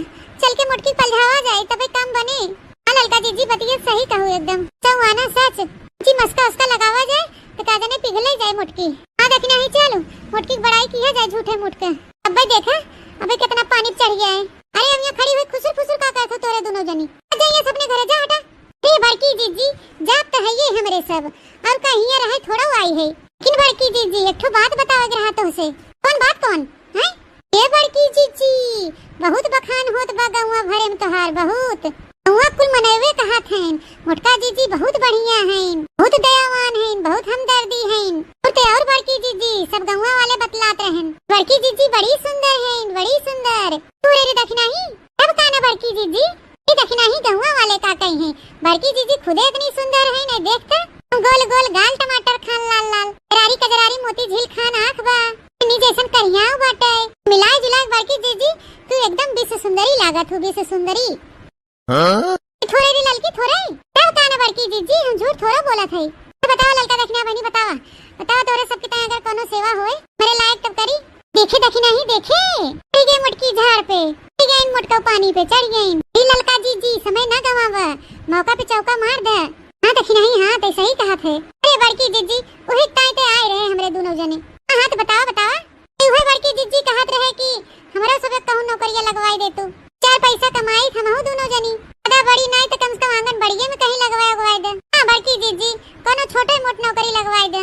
चल के मोटकी पलझावा जाए, तबे काम बने। हाँ ललका जिज्जी, बतिया सही कहू एकदम। चौआना सच। जी मस्का उसका लगावा जाए, तो का जाने पिघले जाए मोटकी। हाँ दखिनही चलू, मोटकी के बड़ाई किया जाए झूठे मूठ के। अबे देखा, अबे कितना पानी चढ़ गया है। अरे अब यहाँ खड़ी हुई खुसुर फुसुर का करत हो तोरे दोनों जनी? आ जाइए अपने घरे, जा हटा। हे बड़की जिज्जी, जात तो है ये हमरे सब, और का हियाँ रहे थोड़ा आई है। लेकिन बड़की जिज्जी, एक ठो बात बतावे के रहा तोहसे। कौन बात कौन? हैं? ए बड़की जिज्जी, बहुत बखान होत बा गौवा भरे में तोहार, बहुत। गौवा कुल मनैवे कहत हइन, मोटका जिज्जी बहुत बढ़िया हइन, बहुत दयावान हइन, बहुत हमदर्दी हइन। और ते और बड़की जिज्जी, सब गौवा वाले बतलात रहन, बड़की जिज्जी बड़ी सुंदर हइन, बड़ी सुंदर। तू रे रे दखिनही, तब का न बड़की जिज्जी, ई दखिनही गौवा वाले का कही हैं, बड़की जिज्जी खुदे इतनी सुंदर हइन, नहीं देखता गोल गोल गाल टमाटर खान लाल लाल, करारी कजरारी मोती झील खान आँख बा। नी जैसन करियाव बाटे। मिलाए जुलाए बड़की जिज्जी, तू एकदम विश्व सुंदरी लागत हूँ, विश्व सुंदरी। हाँ? थोरे रे ललकी, थोरे। तब का न बड़की जिज्जी, हम झूठ थोड़ा बोलत हई। तो बतावा ललका दखिना बहिनी, बतावा। बतावा तोरे सबके ताईं अगर कोनो सेवा होए, मेरे लायक तब करी। देखे दखिनही, देखे। चढ़ गए मोटकी झाड़ पे, चढ़ गए मोटका पानी पे, चढ़ गए। ई ललका जिज्जी, समय ना गवावा, मौका पे चौका मार दे। हाँ दखिनही, हाँ, ते सही कहत है। अरे बड़की जिज्जी, उही ताईं ते आए रहे हमरे दोनों जने। हाँ, हाँ, तो बतावा, बतावा। ए, उहे बड़की जिज्जी कहत रहे कि हमरो सब एक कहूँ नौकरिया लगवाई दे तू। चार पैसा कमाई हमहू दोनों जनी। ज्यादा बड़ी नाई तो कम से कम आंगनबाड़िये में कहीं लगवाई उगवाई दे। हाँ बड़की जिज्जी, कोनो छोटे मोट नौकरी लगवाई दे।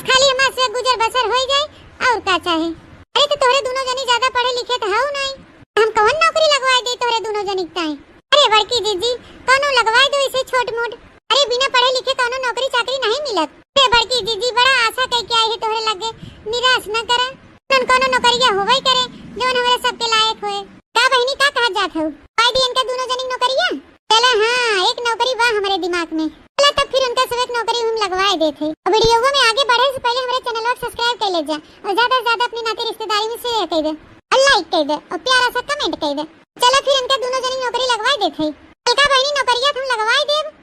खाली हमार से गुजर बसर होई जाए, और का चाहे। अरे तो तोहरे दोनों जनी ज्यादा पढ़े लिखे तो हऊ नाई। हम कौन नौकरी लगवाई दे तोहरे दोनों जनी के ताई? अरे बड़की जिज्जी, कोनो लगवाई दो इसे छोट मोट। अरे बिना पढ़े लिखे कोनो नौकरी चाकरी नहीं मिलत। अरे बड़की जिज्जी, बड़ा आशा कई के आई है तोहरे लगे, निराश न करा। कौन कोनो नौकरिया होवे करे, जौन हमरे सबके लायक होए। का बहिनी, का कहत जात हऊ? पाई दी इनके दोनों जनी नौकरिया? चला हाँ, एक नौकरी बा हमरे दिमाग में। चला तब फिर उनका सब एक नौकरी हम लगवाए देत है। और वीडियो में आगे बढ़े से पहले हमरे चैनल को subscribe कर ले जा और ज्यादा से ज्यादा अपने नाते रिश्तेदारी में share कर दे और like कर दे और प्यारा सा comment कर दे। चला फिर इनके दोनों जनी नौकरी लगवाए देत है। ललका बहिनी, नौकरिया तो हम लगवाए देब।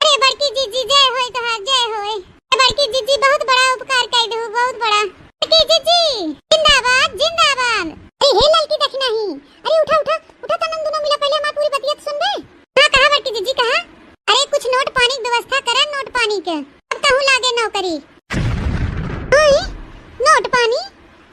अरे बड़की जिज्जी, जय होए तोहार, जय होए। अरे बड़की जिज्जी, बहुत बड़ा उपकार कर दू, बहुत बड़ा। बड़की जिज्जी, जिंदाबाद, जिंदाबाद। अरे हे ललकी दखिनही, अरे उठा, उठा, उठा, तनन दोनों मिला, पहले हमार पूरी बतिया तो सुन बे। हाँ, कहा बड़की जिज्जी, कहा? अरे कुछ नोट पानी के व्यवस्था करा, नोट पानी के। अब कहूँ लागे नौकरी। हाँ, नोट पानी?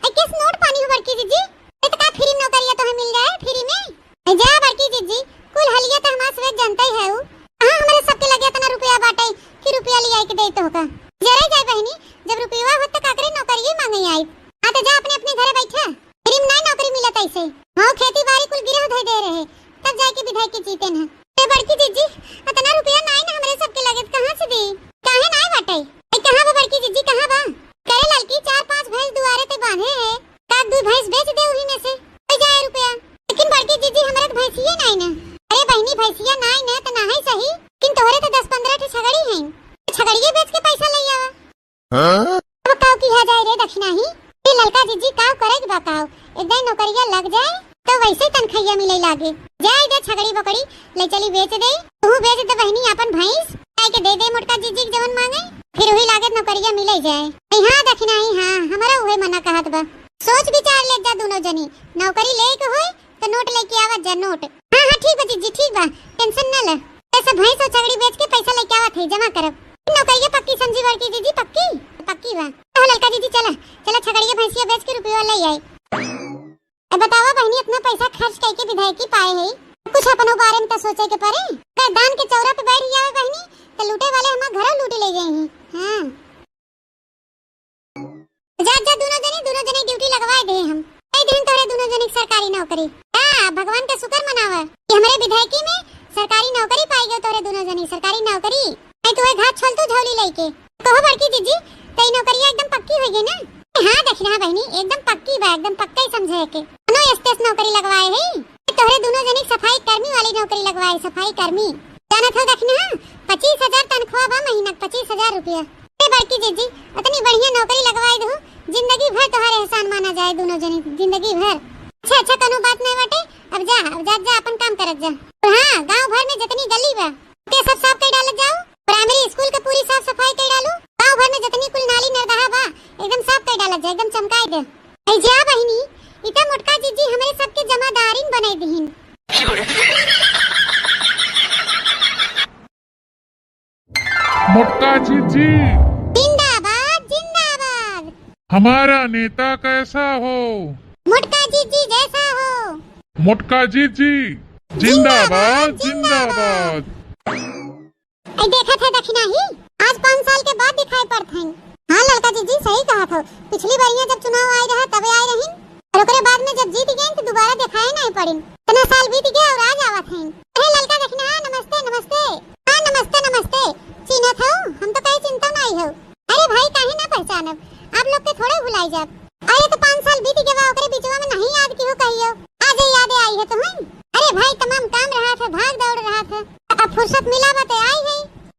ए, किस नोट पानी हो बड़की जिज्जी? ए, तो का फ्री में नौकरिया तोहे मिल जाए, फ्री में? ए, जा बड़की जिज्जी, कुल हलिया तो हमार सब जनते हऊ। हाँ, हमरे सबके लगे इतना रुपया बाटे कि रुपया लियाई के दे तोहका। जरे जाए बहिनी, जब रुपया होत तो काकरे नौकरिये मांगे आई। हाँ, तो जा अपने अपने घरे बैठा। फ्री में नाई नौकरी मिलत ऐसे। हाँ, खेती बाड़ी कुल गिरह धोई दे रहे, तब जाए के विधायक के जीते न। ए बड़की जिज्जी, इतना रुपया नाई ना हमरे सबके लगे, त कहाँ से दी? काहे नाई बाटे? ए, कहाँ बा बड़की जिज्जी, कहाँ बा? करे ललकी, चार पांच भैंस दुआरे ते बांधे है, का दू भैंस बेच दे उही में से, हो जाए रुपया। लेकिन बड़की जिज्जी, हमरा त भैंसिये नाई ना। अरे बहिनी, भैंसिया नाई ना त नाहीं सही, लेकिन तोहरे त दस पन्द्रह ठे छगड़ी हैं, छगड़िये बेच के पैसा ले आवा। हाँ? अब काव किहा जाए रे दखिनही? ए ललका जिज्जी, काव करे के बा काव? एक दाई नौकरिया लग जाए तो वैसे तनखैया मिले लागे। जाए दे छगड़ी बकरी, ले चली बेच दे। तू बेच दे बहिनी आपन भैंस, काहे के दे दे मोटका जिज्जी के जवन मांगे, फिर वही लागत नौकरिया मिले जाए। ए हाँ दखिनही, हाँ, हमरा उहे मना कहत बा। सोच विचार ले जा दोनों जनी, नौकरी ले के होई तो नोट लेके आवत जा, नोट। हाँ, हाँ, ठीक बा जिज्जी, ठीक बा, tension ना ले। ए सब भैंस और छगड़ी बेच के पैसा लेके आवत है, जमा करब। नौकरिया पक्की समझी बड़की जिज्जी, पक्की? पक्की बा। तो ललका जिज्जी चला, चला छगड़िया भैंसिया बेच के रुपया ले आई। ए बतावा बहिनी, इतना पैसा खर्च करके विधायकी पाए है, कुछ अपनो बारे में तो सोचे के पड़े। अगर दान के चौरा पे बैठ जावे बहिनी, तो लूटे वाले हमार घरों लूट ले जाए हैं। हाँ। जा, जा, दोनों जने, दोनों जने ड्यूटी लगवाए दे हम। कई दिन तोरे दोनों जने की सरकारी नौकरी। जा, भगवान का शुक्र मनावा कि हमरे विधायकी में सरकारी नौकरी पाई गयो तोरे दोनों जने, सरकारी नौकरी। नहीं तो वह घात छल तू झोली लेके। कहो बड़की जिज्जी, तो ई नौकरिया एकदम पक्की हो है ना? हाँ दखिनहा बहिनी, एकदम पक्की बा, एकदम पक्का ही समझे के। कौनो स्टेशन नौकरी लगवाए है, तोहरे दुनो जनी सफाई कर्मी वाली नौकरी लगवाए, सफाई कर्मी। जानत हो दखिनहा, पच्चीस हजार तनख्वाह बा महीना के, पच्चीस हजार रुपया। ए बड़की जीजी, इतनी बढ़िया नौकरी लगवाए दहु, जिंदगी भर तोहरे एहसान माना जाए दुनो जनी, जिंदगी भर। अच्छा, अच्छा, कौनो बात नहीं बाटे, अब जा, अब जा, जा, अपन काम करत जा। और हाँ, गांव भर में जितनी गली बा, ओके सब साफ कर डालत जाओ। प्राइमरी स्कूल के पूरी साफ सफाई कर डालू। गांव भर में जितनी कुल नाली नरदहा बा, एकदम साफ कर डालत जा, एकदम चमकाई दे। ऐ जा बहिनी, इता मोटका जीजी हमरे सबके जमादारिन बनाई दिहिन। मोटका जीजी। जिंदाबाद, जिंदाबाद। हमारा नेता कैसा हो? मोटका जीजी जैसा हो। मोटका जीजी जिंदाबाद, जिंदाबाद, जिंदाबाद। जिंदाबाद। ऐ देखत है दखिनहा, आज पाँच साल के बाद दिखाई पड़त हैं। हाँ ललका जीजी, सही कहत हो, पिछली बारियां जब चुनाव आए रहा तबे आए रहिन, और ओकरे बाद में जब जीत गए तो दोबारा दिखाई नहीं पड़िन। इतना साल बीत गया और आज आवत हैं। अरे ललका दखिनहा, नमस्ते, नमस्ते। हाँ नमस्ते, नमस्ते। चिन्हत हो? हम तो कहीं चिन्हत नहीं हो। अरे भाई, काहे ना पहचानब, आप लोग के थोड़े भुलाई जाब। अरे तो पाँच साल बीत गवा, ओकरे बीचवा में नहीं याद किहो कहियो। आज याद आई है तुम्हें? अरे भाई, तमाम काम रहत है, भाग दौड़ रहत है, अब फुर्सत मिला बा तो आई है।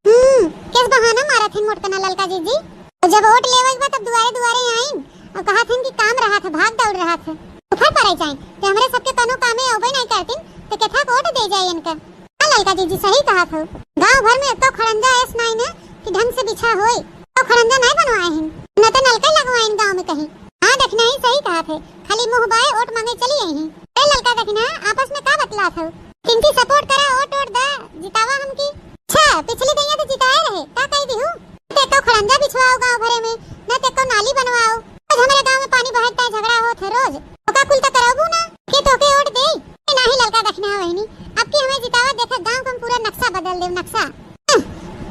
हम्म, केस बहाना मारत है मोटकना ललका जीजी। तो जब वोट लेवे के बा तब दुआरे दुआरे आइन और कहत हैं कि काम रहत है, भाग दौड़ रहत है। ऊपर पड़े जाए तो हमरे सबके कौनो कामे अउबे नहीं करतीन तो केथा वोट दे जाए इनका। हाँ ललका जीजी, सही कहत हो। गांव भर में एको खड़ंजा ऐस नाई न कि ढंग से बिछा होए। तो खड़ंजा नाई बनवाए हैं, न तो नलका लगवाइन गांव में कहीं। हाँ दखिनहा, सही कहत है, खाली मुंह बाए वोट मांगे चली आई हैं। ए ललका दखिनहा, आपस में का बतलात हो? किनकी सपोर्ट करा, वोट वोट दा, जितावा हमकी। अच्छा, पिछली गैया तो जिताए रहे, का कही दिहू? ते तो खड़ंजा बिछवाओ गांव भरे में, न ते को नाली बनवाओ। रोज हमरे गांव में पानी बहता है, झगड़ा होत है रोज। ओका कुल तो करबू ना, के तोके वोट दे? ए, नाही ललका दखिनहा बहिनी, अब की हमें जितावा, देखा गांव का हम पूरा नक्शा बदल देब, नक्शा। हं,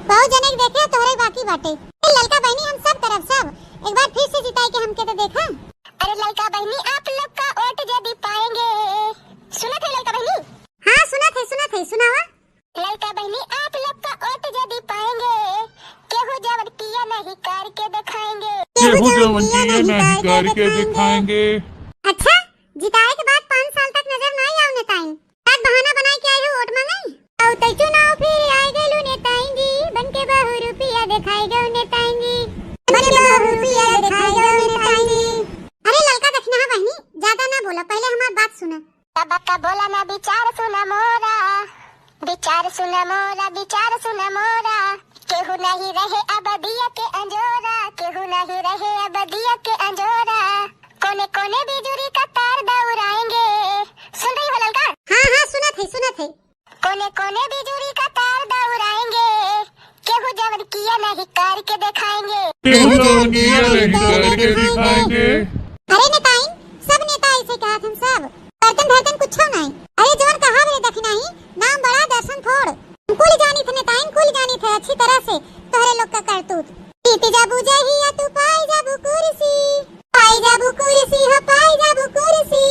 बहुत जने के देखे, तोहरे बाकी बाटे। ए, ललका बहिनी, हम सब करब, सब। एक बार फिर से जिताई के हमके तो देखा। अरे ललका बहिनी, आप लोग का वोट यदि पाएंगे, सुनत है ललका बहिनी? हाँ, सुनत है, सुनत है, सुनावा। ललका बहिनी, आप लोग का वोट यदि पाएंगे, केहू जवन किया नहीं करके दिखाएंगे। केहू जवन किया नहीं करके दिखाएंगे। अच्छा, जिताए के बाद पाँच साल तक नजर ना आवे नेताइन। आज बहाना बनाए के आए हो वोट मांगे। औ तै चुनाव फिर आए गइलू नेताइन जी, बन के बहु रुपया दिखाए गयो नेताइन जी। बन के बहु रुपया दिखाए गयो नेताइन जी। अरे ललका दखिनहा बहिनी, ज्यादा ना बोला, पहले हमार बात सुना। तब का बोला ना विचार सुना मोरा, विचार सुना मोरा, विचार सुना मोरा। केहू नहीं रहे अब दिया के अंजोरा, केहू नहीं रहे अब दिया के अंजोरा। कोने कोने बिजुरी का तार दौड़ाएंगे। सुन रही हो ललका? हाँ, हाँ, सुनत है, सुनत है। कोने कोने बिजुरी का तार दौड़ाएंगे, केहू जवन किया नहीं करके दिखाएंगे। केहू जवन किया नहीं करके दिखाएंगे। अरे नेताइन, सब नेता ऐसे कहत हैं सब। करतन धरतन कुछो नहीं। अरे जवन कहा रे दखिनहा, नाम बड़ा दर्शन थोड़। कुल जानित है नेताइन, कुल जानित है अच्छी तरह से तोहरे लोग का करतूत। जीत जाबू जहिया तू पाई जाबू कुर्सी। पाई जाबू कुर्सी हो, पाई जाबू कुर्सी।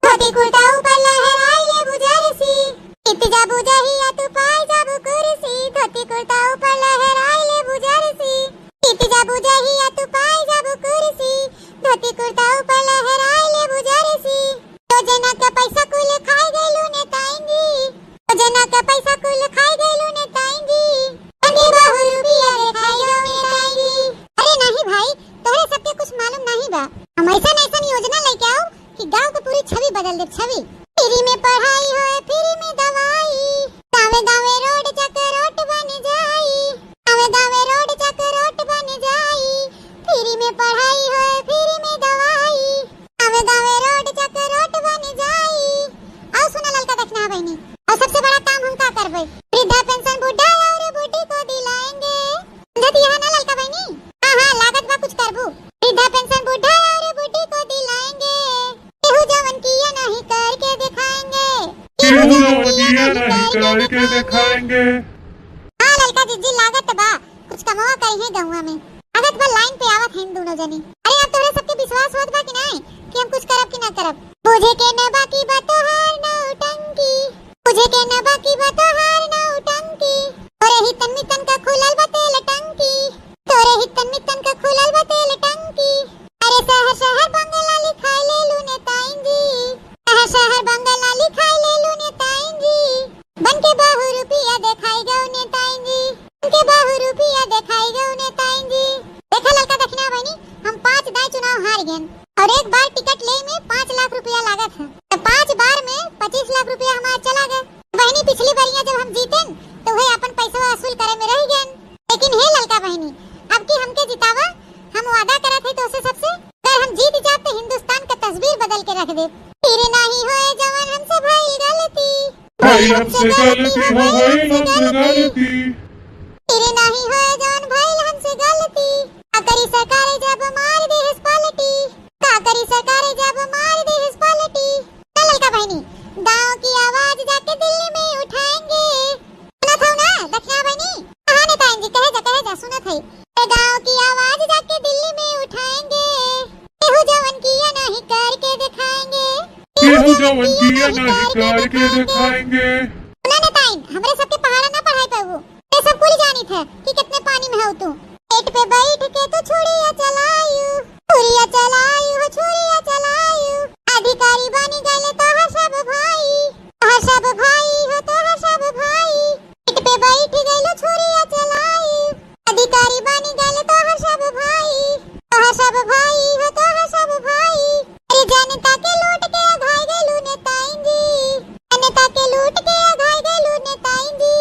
धोती कुर्ता ऊपर लहराई लेबू जर्सी। जीत जाबू जहिया तू पाई जाबू कुर्सी। धोती कुर्ता ऊपर लहराई लेबू जर्सी। जीत जाबू जहिया तू पाई जाबू कुर्सी। धोती कुर्ता ऊपर लहराई लेबू जर्सी। योजना के पैसा कुल खाई गइलू नेताइन जी। योजना के पैसा कुल खाई गइलू नेताइन जी। बन के बहु रुपया दिखाई गयो नेताइन जी। अरे नहीं भाई, तोहरे सबके कुछ मालूम नहीं बा। हम ऐसन ऐसन योजना लेके आओ कि गांव के पूरी छवि बदल दे, छवि। फ्री में पढ़ाई होए, फ्री में दवाई। गावे गावे रोड चकरोट बन जाई। गावे गावे रोड चकरोट बन जाई। फ्री में पढ़ाई होए, फ्री में दवाई। गावे गावे रोड चकरोट बन जाई। और सुना ललका दखिनहा बहिनी, और सबसे बड़ा काम हम का करबे? वृद्धा पेंशन बुढ़ा और बूढ़ी को दिलाएंगे। समझत यह ना ललका बहिनी? हाँ, हाँ, लागत बा कुछ करबू। वृद्धा पेंशन बुढ़ा और बूढ़ी को दिलाएंगे। केहू जवन किया नहीं करके दिखाएंगे। केहू जवन किया नहीं करके दिखाएंगे। हाँ ललका जीजी, लागत बा कुछ कमवा करी है गहुआ में। लागत बा लाइन पे आवत हैं दोनों जनी। अरे अब तोहरे सबके विश्वास होत बा कि नहीं कि हम कुछ करब कि ना करब? बुझे के न बाकी बा तोहार नौटंकी। बुझे के न बाकी बा तोहार नौटंकी। तोरे ही तन मितन का खुलल बा तेल टंकी। तोरे ही तन मितन का खुलल बा तेल टंकी। गयन। और एक बार टिकट लेइ में पाँच लाख रुपया लागत है, तो पाँच बार में पच्चीस लाख रुपया हमार चला गए। बहिनी, पिछली बरिया जब हम जीतेन, तो वही अपन पैसा वसूल करे में रह गयन। लेकिन हे ललका बहिनी, अब की हमके जितावा, हम वादा करत है तोसे सबसे, अगर हम जीत जाब तो हिंदुस्तान का तस्वीर बदल के रख देब। फिर नाही होए जवन हमसे भइल गलती। भइल हमसे गलती, हो गइल हमसे गलती। फिर नाही होए जवन भइल हमसे गलती। का करी सरकार जब मार देहस पालटी। का करी सरकार जब मार देहस पालटी। ना ललका बहिनी, गाँव की आवाज जाके दिल्ली में उठाएंगे। सुनत हौ ना दखिना बहिनी? हाँ नेताइन जी, कहे जा, कहे जा, सुनत है। ए गाँव की आवाज जाके दिल्ली में उठाएंगे। केहू जवन किया नहीं करके दिखाएंगे। केहू जवन किया नहीं करके दिखाएंगे। सुना नेताइन, हमरे सबके पहाड़ा ना पढ़ाई पाऊ। ये सब कुल जानित है कि कितने पानी में हौ तू। पेट पे बैठ के तू छुड़िया चलायू, छुड़िया चलायू, हो छुड़िया चलायू। अधिकारी बनी गइले तोहर सब भाई, तोहर सब भाई हो, तोहर सब भाई। पेट पे बैठ गइलो छुड़िया चलायू, अधिकारी बनी गइले तोहर सब भाई, तोहर सब भाई हो, तोहर सब भाई। अरे जनता के लूट के अघाई गइलू नेताइन जी, जनता के लूट के अघाई गइलू नेताइन जी।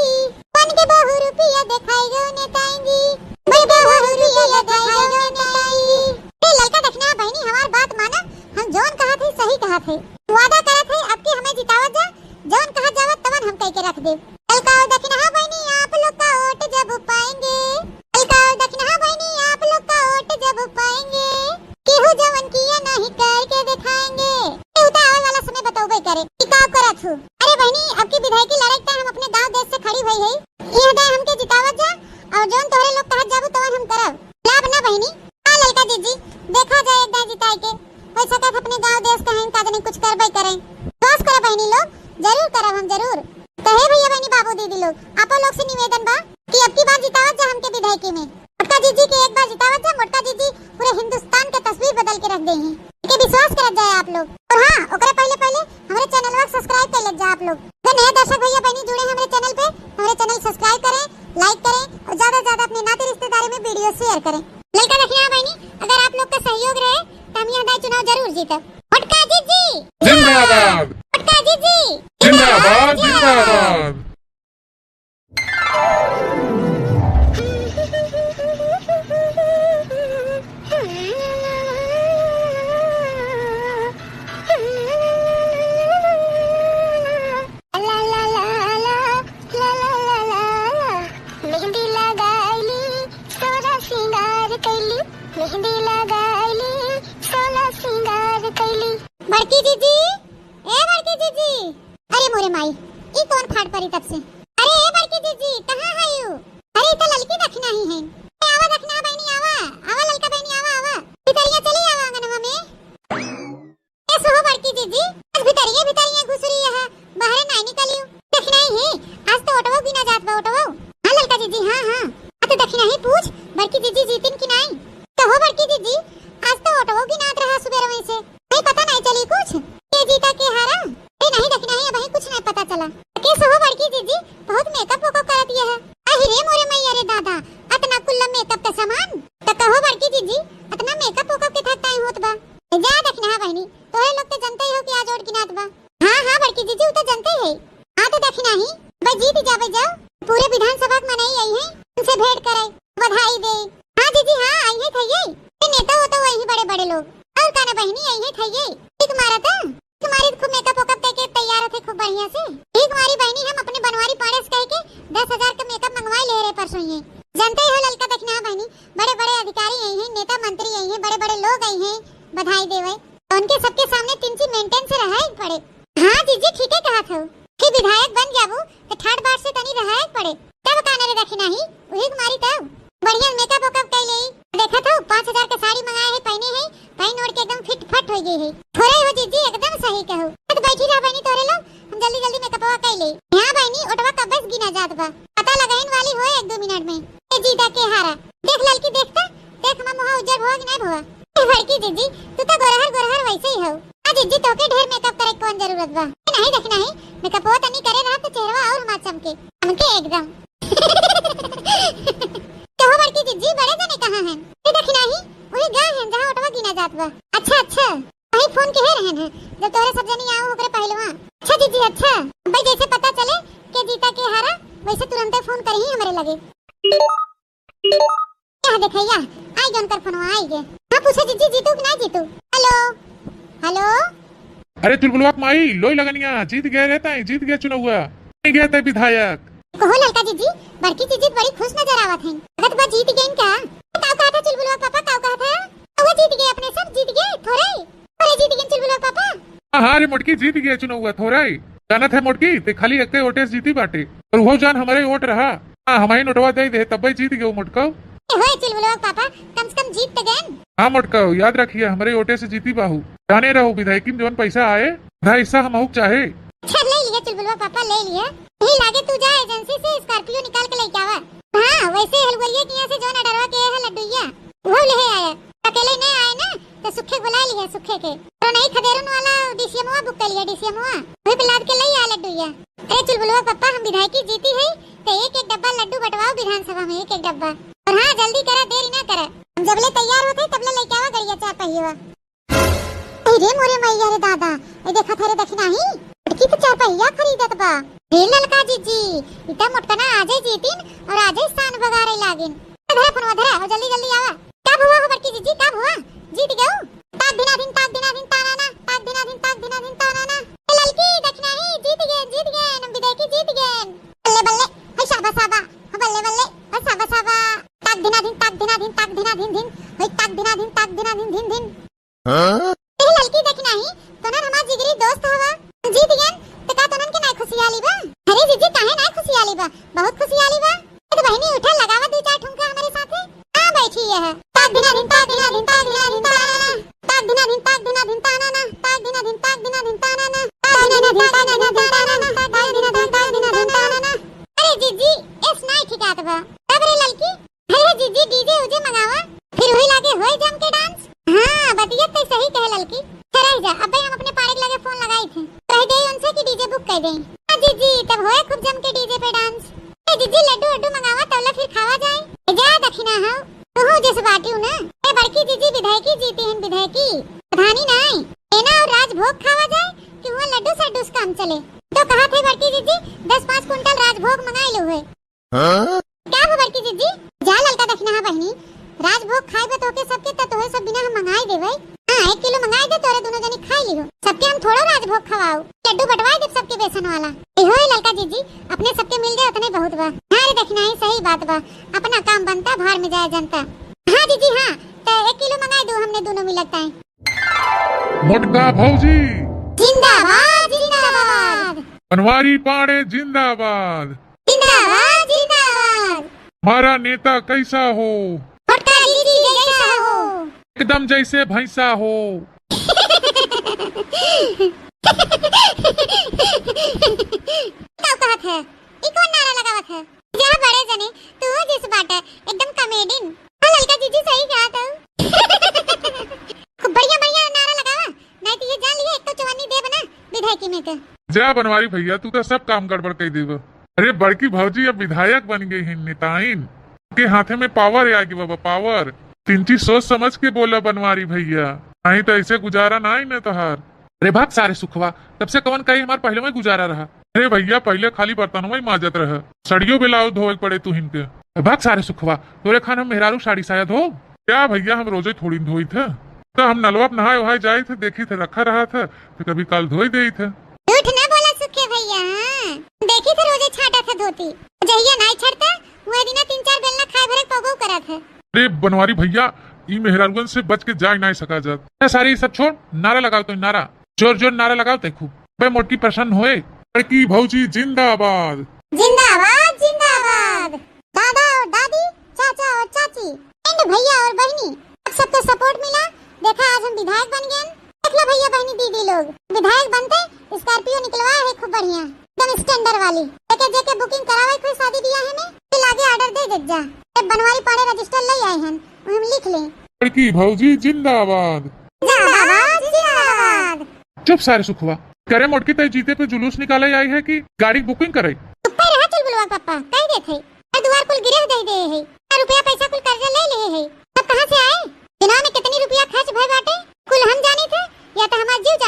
बन के बहु रुपया देखाई गो नेताइन जी, बन के बहु रुपया देखाई गो नेताइन जी। ए ललका दखिना बहिनी, हमार बात माना, हम जौन कहत है सही कहत है। वादा करत है अब की हमें जितावत जा, जौन कहत जावत तवन हम कह के रख देब। ललका और दखिना बहिनी, आप लोग का वोट जब पाएंगे, ललका और दखिना बहिनी, आप लोग का वोट जब पाएंगे, केहू जवन किया नहीं करके दिखाएंगे। केहू तो आवे वाला समय बतौबे करे कि का करत हूँ। अरे बहिनी, अब की विधायकी लड़ाई त हम अपने गाँव देश से खड़ी हुई है, यह दाय हमके जितावत जा और जौन तोहरे लोग कहत जाबू तवन हम करब। लाभ ना बहिनी, हाँ ललका जीजी, देखा जाए एक दाय जिताए के। हो सकत अपने गाँव देश का हैं, का जाने कुछ करबे करें। विश्वास करो बहिनी लोग, जरूर करब हम, जरूर। तो हे भैया बहिनी बाबू दीदी लोग, आपो लोग से निवेदन बा कि अब की बार जितावत जा हमके विधायकी में। मोटका जीजी के एक बार जितावत जा, मोटका जीजी पूरे हिंदुस्तान के तस्वीर बदल के रख देही। एके विश्वास करत जाए आप लोग। और हाँ, ओकरे पहले पहले हमरे चैनलवा के subscribe कर लेत जा आप लोग। अगर नए दर्शक भैया बहिनी जुड़े हैं हमरे चैनल पे, तो हमरे चैनल subscribe करें, like करें और ज्यादा से ज्यादा अपने नाते रिश्तेदारी में video share करें। ललका दखिना बहिनी, अगर आप लोग का सहयोग रहे तो हम यह दाई चुनाव जरूर जीतब। मोटका जीजी जिंदाबाद। मोटका जीजी जिंदाबाद, जिंदाबाद। मेहंदी लगाइली, सोरा सिंगार कैली, मेहंदी लगाइली, सोरा सिंगार कैली। बड़की जीजी, ए बड़की जीजी। अरे मोरे माई, ई कौन फाट परी तब से? अरे ए बड़की जीजी, कहाँ है यू? अरे ई तो ललकी दखिना ही है। ए आवा दखिना बहिनी, आवा, आवा ललका बहिनी, आवा, आवा। भितरिया चली आवा आंगनवा में। कैसे हो बड़की जीजी? आज भितरिये भितरिये घुसरी है, बाहरे नाई निकलियो। दखिना ही, आज तो ओटवो गिना जात बा, ओटवो। हाँ ललका जीजी, हाँ, हाँ। आ तो दखिना ही पूछ, बड़की जीजी जीतिन कि नाई? तो हो बड़की जीजी, आज तो ओटवो गिनात रहा सुबेरवे से। नहीं पता नहीं चली कुछ। के जीता के हारा? ए नहीं दखिना ही, अबहीं कुछ नहीं पता चला। कैसे हो बड़की जीजी? बहुत makeup वेकअप करत ये है। अहि रे मोरे मैया रे दादा, अतना कुल्ला makeup का सामान। त कहो बड़की जीजी, अतना makeup वेकअप के थाक time होत बा? ए, जा दखिना बहिनी, तोहरे लोग तो जनते ही हो कि आज ओट गिनात बा। हाँ, हाँ, बड़की जीजी, उ तो जनते ही है। हाँ, तो दखिना ही, भाई जीत जाबे जाओ, पूरे विधानसभा के मनई आई है, उनसे भेंट करे, बधाई दे। हाँ जीजी, हाँ, आई है, थइये। ए, नेता होता वही बड़े बड़े लोग, और का ना बहिनी, आई है, थइये। ठीक मारा था। तुम्हारी खूब makeup वेकअप करके तैयार होते खूब बढ़िया से। ठीक मारी बहिनी, हम अपने बनवारी पाड़े से कह के दस हजार का makeup मंगवाई ले रहे परसों ये। जनते ही हो ललका दखिना बहिनी, बड़े बड़े अधिकारी आई हैं, नेता मंत्री आई हैं, बड़े बड़े लोग आई हैं बधाई देवे। तो उनके सबके सामने तिनची maintain से रहे पड़े। हाँ जीजी, ठीक है कहा था। कि विधायक बन जाबू तो ठाट बाट से तनी रहे पड़े। तब काना रे दखिना ही, उही के मारी तब। बढ़िया makeup वेकअप कई लेई। देखा था, पाँच हजार के साड़ी मंगाए है, पहने है, पहन ओढ़ के एकदम fit फट हो गई है। थोड़े हो जीजी, एकदम सही कहू। तो बैठी रह बहिनी तोरे लोग, हम जल्दी जल्दी makeup वा कई लेई। हाँ बहिनी, ओटवा कब्बे से गिना जात बा। पता लगाइन वाली होए एक दो मिनट में। ए जीता के हारा। देख ललकी, देख त, देख हमार मुहा उज्जर भवा कि नहीं भवा। ए बड़की जीजी, तू तो गोरहर गोरहर वैसे ही हो। आ जीजी, तोके ढेर makeup करे के कौन जरूरत बा? ए, नहीं दखिना ही, makeup वो तनी करे रहा तो चेहरवा और हमार चमके। चमके एकदम। कहो बड़की जीजी, बड़े जने कहाँ हैं? ए दखिना ही, वही गा हैं जहाँ ओटवा गिना जात बा। अच्छा, अच्छा, वही फोन के है रहन है, जब तोरे सब जनी आओ ओकरे पहलवा। अच्छा जीजी, अच्छा, भाई जैसे पता चले के जीता के हारा, वैसे तुरंते फोन करही हमरे लगे। क्या देखैया, आई गन कर फोनवा, आई गे। हाँ, पूछो जीजी, जीतू कि ना जीतू? हेलो, हेलो। अरे चुलबुलवा के माई, लोई लगनिया, जीत गए रहता है, जीत गया चुनाव हुआ, नहीं गया था विधायक। कहो ललका जीजी, बड़की जीजी बड़ी खुश नजर आवत हैं। लगत बा जीत गइन का? का कहा था चुलबुलवा पापा, का कहा था? वो जीत गए अपने सब, जीत गए, थोड़े। अरे जीत गए चुलबुलवा पापा। हाँ, हाँ रे मोटकी, जीत गए चुनाव हुआ, थोड़े। जानत है मोटकी, ते खाली एक्के वोटे से जीती बाटे। और वो जान हमरे वोट रहा। हाँ, हमारी नोटवा दे दे, तब्बे जीत गए मोटका। ए होए चुलबुलवा पापा, कम से कम जीत तो गए। हाँ मोटका, याद रखिए, हमरे वोटे से जीती बाहू। जाने रहो, विधायकी में जौन पैसा आए, आधा हिस्सा हमहू के चाहे। अच्छा, ले लिया चुलबुलवा पापा, ले लिया। यही लागे तू जा एजेंसी से स्कॉर्पियो निकाल के लेके आवा। हाँ, वैसे हलुआइये के यहाँ से जौन ऑर्डरवा के है लड्डुइया, वो ले आया। अकेले नहीं आए ना, तो सुखे बुला लिया, सुखे के। और नहीं खदेरन वाला डीसीएमवा बुक कर लिया, डीसीएमवा। वही पे लाद के ले आया लड्डुइया। अरे चुलबुलवा पापा, हम विधायकी जीती है, तो एक एक डब्बा लड्डू बंटवाओ विधानसभा में, एक एक डब्बा। और हाँ, जल्दी करा, देरी ना करा। हम जबले तैयार होते, तबले लेके आवा गड़िया चार पहिया। अरे मोरे मैया रे दादा, ए देखा थारे दखिनाही, बड़की तो चार पहिया खरीदत बा। रे ललका जीजी, इता मोटकना आजे जीतिन और आजे स्थान बगारे लागिन। धरा फोनवा धरा, और जल्दी जल्दी आवा। का भुआ हो बड़की जीजी, का भुआ? जीत गयो? ताक धिना धिन, ताक धिना धिन, ताना ना, ताक धिना धिन, ताक धिना धिन, ताना ना। ए ललकी, दखिनाही, जीत गए, जीत गए, हम विधायकी जीत गए। बल्ले बल्ले, है शाबा शाबा, हो बल्ले बल्ले, है शाबा शाबा। ताक धिना धिन, ताक धिना धिन, ताक धिना धिन धिन, है ताक धिना धिन, ताक धिना धिन धिन धिन। हाँ? ए ललकी दखिनाही, तोनर हमार जिगरी दोस्त हवा। जीत गयन, त का तोनन के नाय खुशियाली बा? अरे जीजी, काहे नाय खुशियाली बा? बहुत खुशियाली बा। ए तो बहिनी उठा, लगावा दू चार ठुमका हमरे साथे। हाँ, बैठी है। ताक धिना धिन, ताक धिना धिन, ताक धिना धिन, ताना ना। ताक धिना धिन, ताक धिना धिन, ताना ना। ताक धिना धिन, ताक धिना धिन, ताना ना। ताक धिना धिन, ताक धिना धिन, ताना ना। ताक धिना धिन, ताक धिना धिन, ताना ना। अरे जीजी, एस नाय ठिकात बा। तब रे ललकी, अरे जीजी, डीजे उजे मंगावा, फिर वही लागे होई जम के डांस। हाँ, बतिया तो सही कहे ललकी। चल रह जा, अबे हम अपने पाड़े के लगे फोन लगाई थे, कह दे उनसे कि डीजे बुक कर दें। हाँ जीजी, तब होए खूब जम के डीजे पे डांस। ए जीजी, लड्डू वड्डू मंगावा, तौला फिर खावा जाए। ए जा दखिना हो, तू हो जैसे बाटी हूँ ना। ए बड़की जीजी, विधायकी जीती हैं, विधायकी, प्रधानी नाई। एना और राजभोग खावा जाए कि हुआ लड्डू सड्डू से काम चले। तो कहा थे बड़की जीजी, दस पाँच कुंटल राजभोग मंगाई लो हुए। हाँ? का हो बड़की जीजी? जा ललका दखिना हा बहिनी, राजभोग खाए बा तोहके सबके, त तोहे सब बिना हम मंगाई देबै। हाँ, एक किलो मंगाई दे, तोरे दोनों जनी खाई लिहो। सबके हम थोड़ो राजभोग खवाऊ, लड्डू बंटवाई दे सबके बेसन वाला। ए होए ललका जीजी, अपने सबके मिल जाए उतने बहुत बा। हाँ रे दखिना, ई सही बात बा, अपना काम बनता, भाड़ में जाए जनता। हाँ जीजी हाँ, त एक किलो मंगाई दो, हमने दोनों मिलत ताई। मोटका भौजी जिंदाबाद, जिंदाबाद। बनवारी पाड़े जिंदाबाद। जिंदाबाद, जिंदाबाद। हमारा नेता कैसा हो? मोटका जीजी जैसा हो। एकदम जैसे भैंसा हो। का कहत है? ई कौन नारा लगावत है? जा बड़े जने, तू जिस बाटे, एकदम कॉमेडियन। हाँ, ललका जीजी सही कहा था। खूब बढ़िया, बढ़िया नारा लगावा, नहीं तो ये जान लिए, एक तो चवन्नी देब ना विधायकी में के। जा बनवारी भैया, तू तो सब काम गड़बड़ कर देब। अरे बड़की भौजी अब विधायक बन गई हैं, नेताइन के हाथे में पावर आ गई बाबा, पावर। तिनची सोच समझ के बोला बनवारी भैया, नहीं तो ऐसे गुजारा ना आई ना तोहार। अरे भाग सारे सुखवा, तब से कवन कही हमार पहले में गुजारा रहा। अरे भैया, पहले खाली बर्तनवा ही माजत रहे, सड़ियो ब्लाउज धोवे के पड़े तुहिन के। अरे भाग सारे सुखवा, तोरे खान हम मेहरारू साड़ी साया धो। क्या भैया, हम रोजे थोड़ी धोई थे, तो हम नलवा पे नहाए वहाए जाई थे, देखी थे रखा रहा था, तो कभी काल धोई देई थे। झूठ ना बोला सुखे भैया, हाँ। देखी थे रोजे छाटा था धोती, जहिया नाई छाटता, वह दिना तीन चार बेलना खाए भरे पगो करा थे। अरे बनवारी भैया, ई मेहरारुअन से बच के जाए नाई सका जात। ए सारी सब छोड़, नारा लगाओ तो नारा, जोर जोर नारा लगाओ ते खूब। बे मोटकी प्रसन्न होए। बड़की भौजी जिंदाबाद। जिंदाबाद, जिंदाबाद। दादा और दादी, चाचा और चाची, and भैया और बहिनी, आप सबके सपोर्ट मिला। देखा, आज हम विधायक बन गए। देख लो भैया, बहिनी, दीदी लोग, विधायक बनते स्कॉर्पियो निकलवा है खूब बढ़िया, एकदम स्टैंडर्ड वाली। जेके जेके बुकिंग करावे कोई शादी ब्याह में, फिर आगे ऑर्डर दे दे जा। ए बनवारी पाड़े रजिस्टर ले आए हैं, हम लिख लें। बड़की भौजी जिंदाबाद। जिंदाबाद, जिंदाबाद। चुप सारे सुखवा। करे मोटकी, तय जीते पे जुलूस निकाले आई है कि गाड़ी बुकिंग करे? चुप्पे रहा चुलबुलवा पापा, कह देत है। घर दुआर कुल गिरह दे दे है, आ रुपया पैसा कुल कर्जा ले ले है, सब कहाँ से आए? चुनाव में कितनी रुपया खर्च भय बाटे,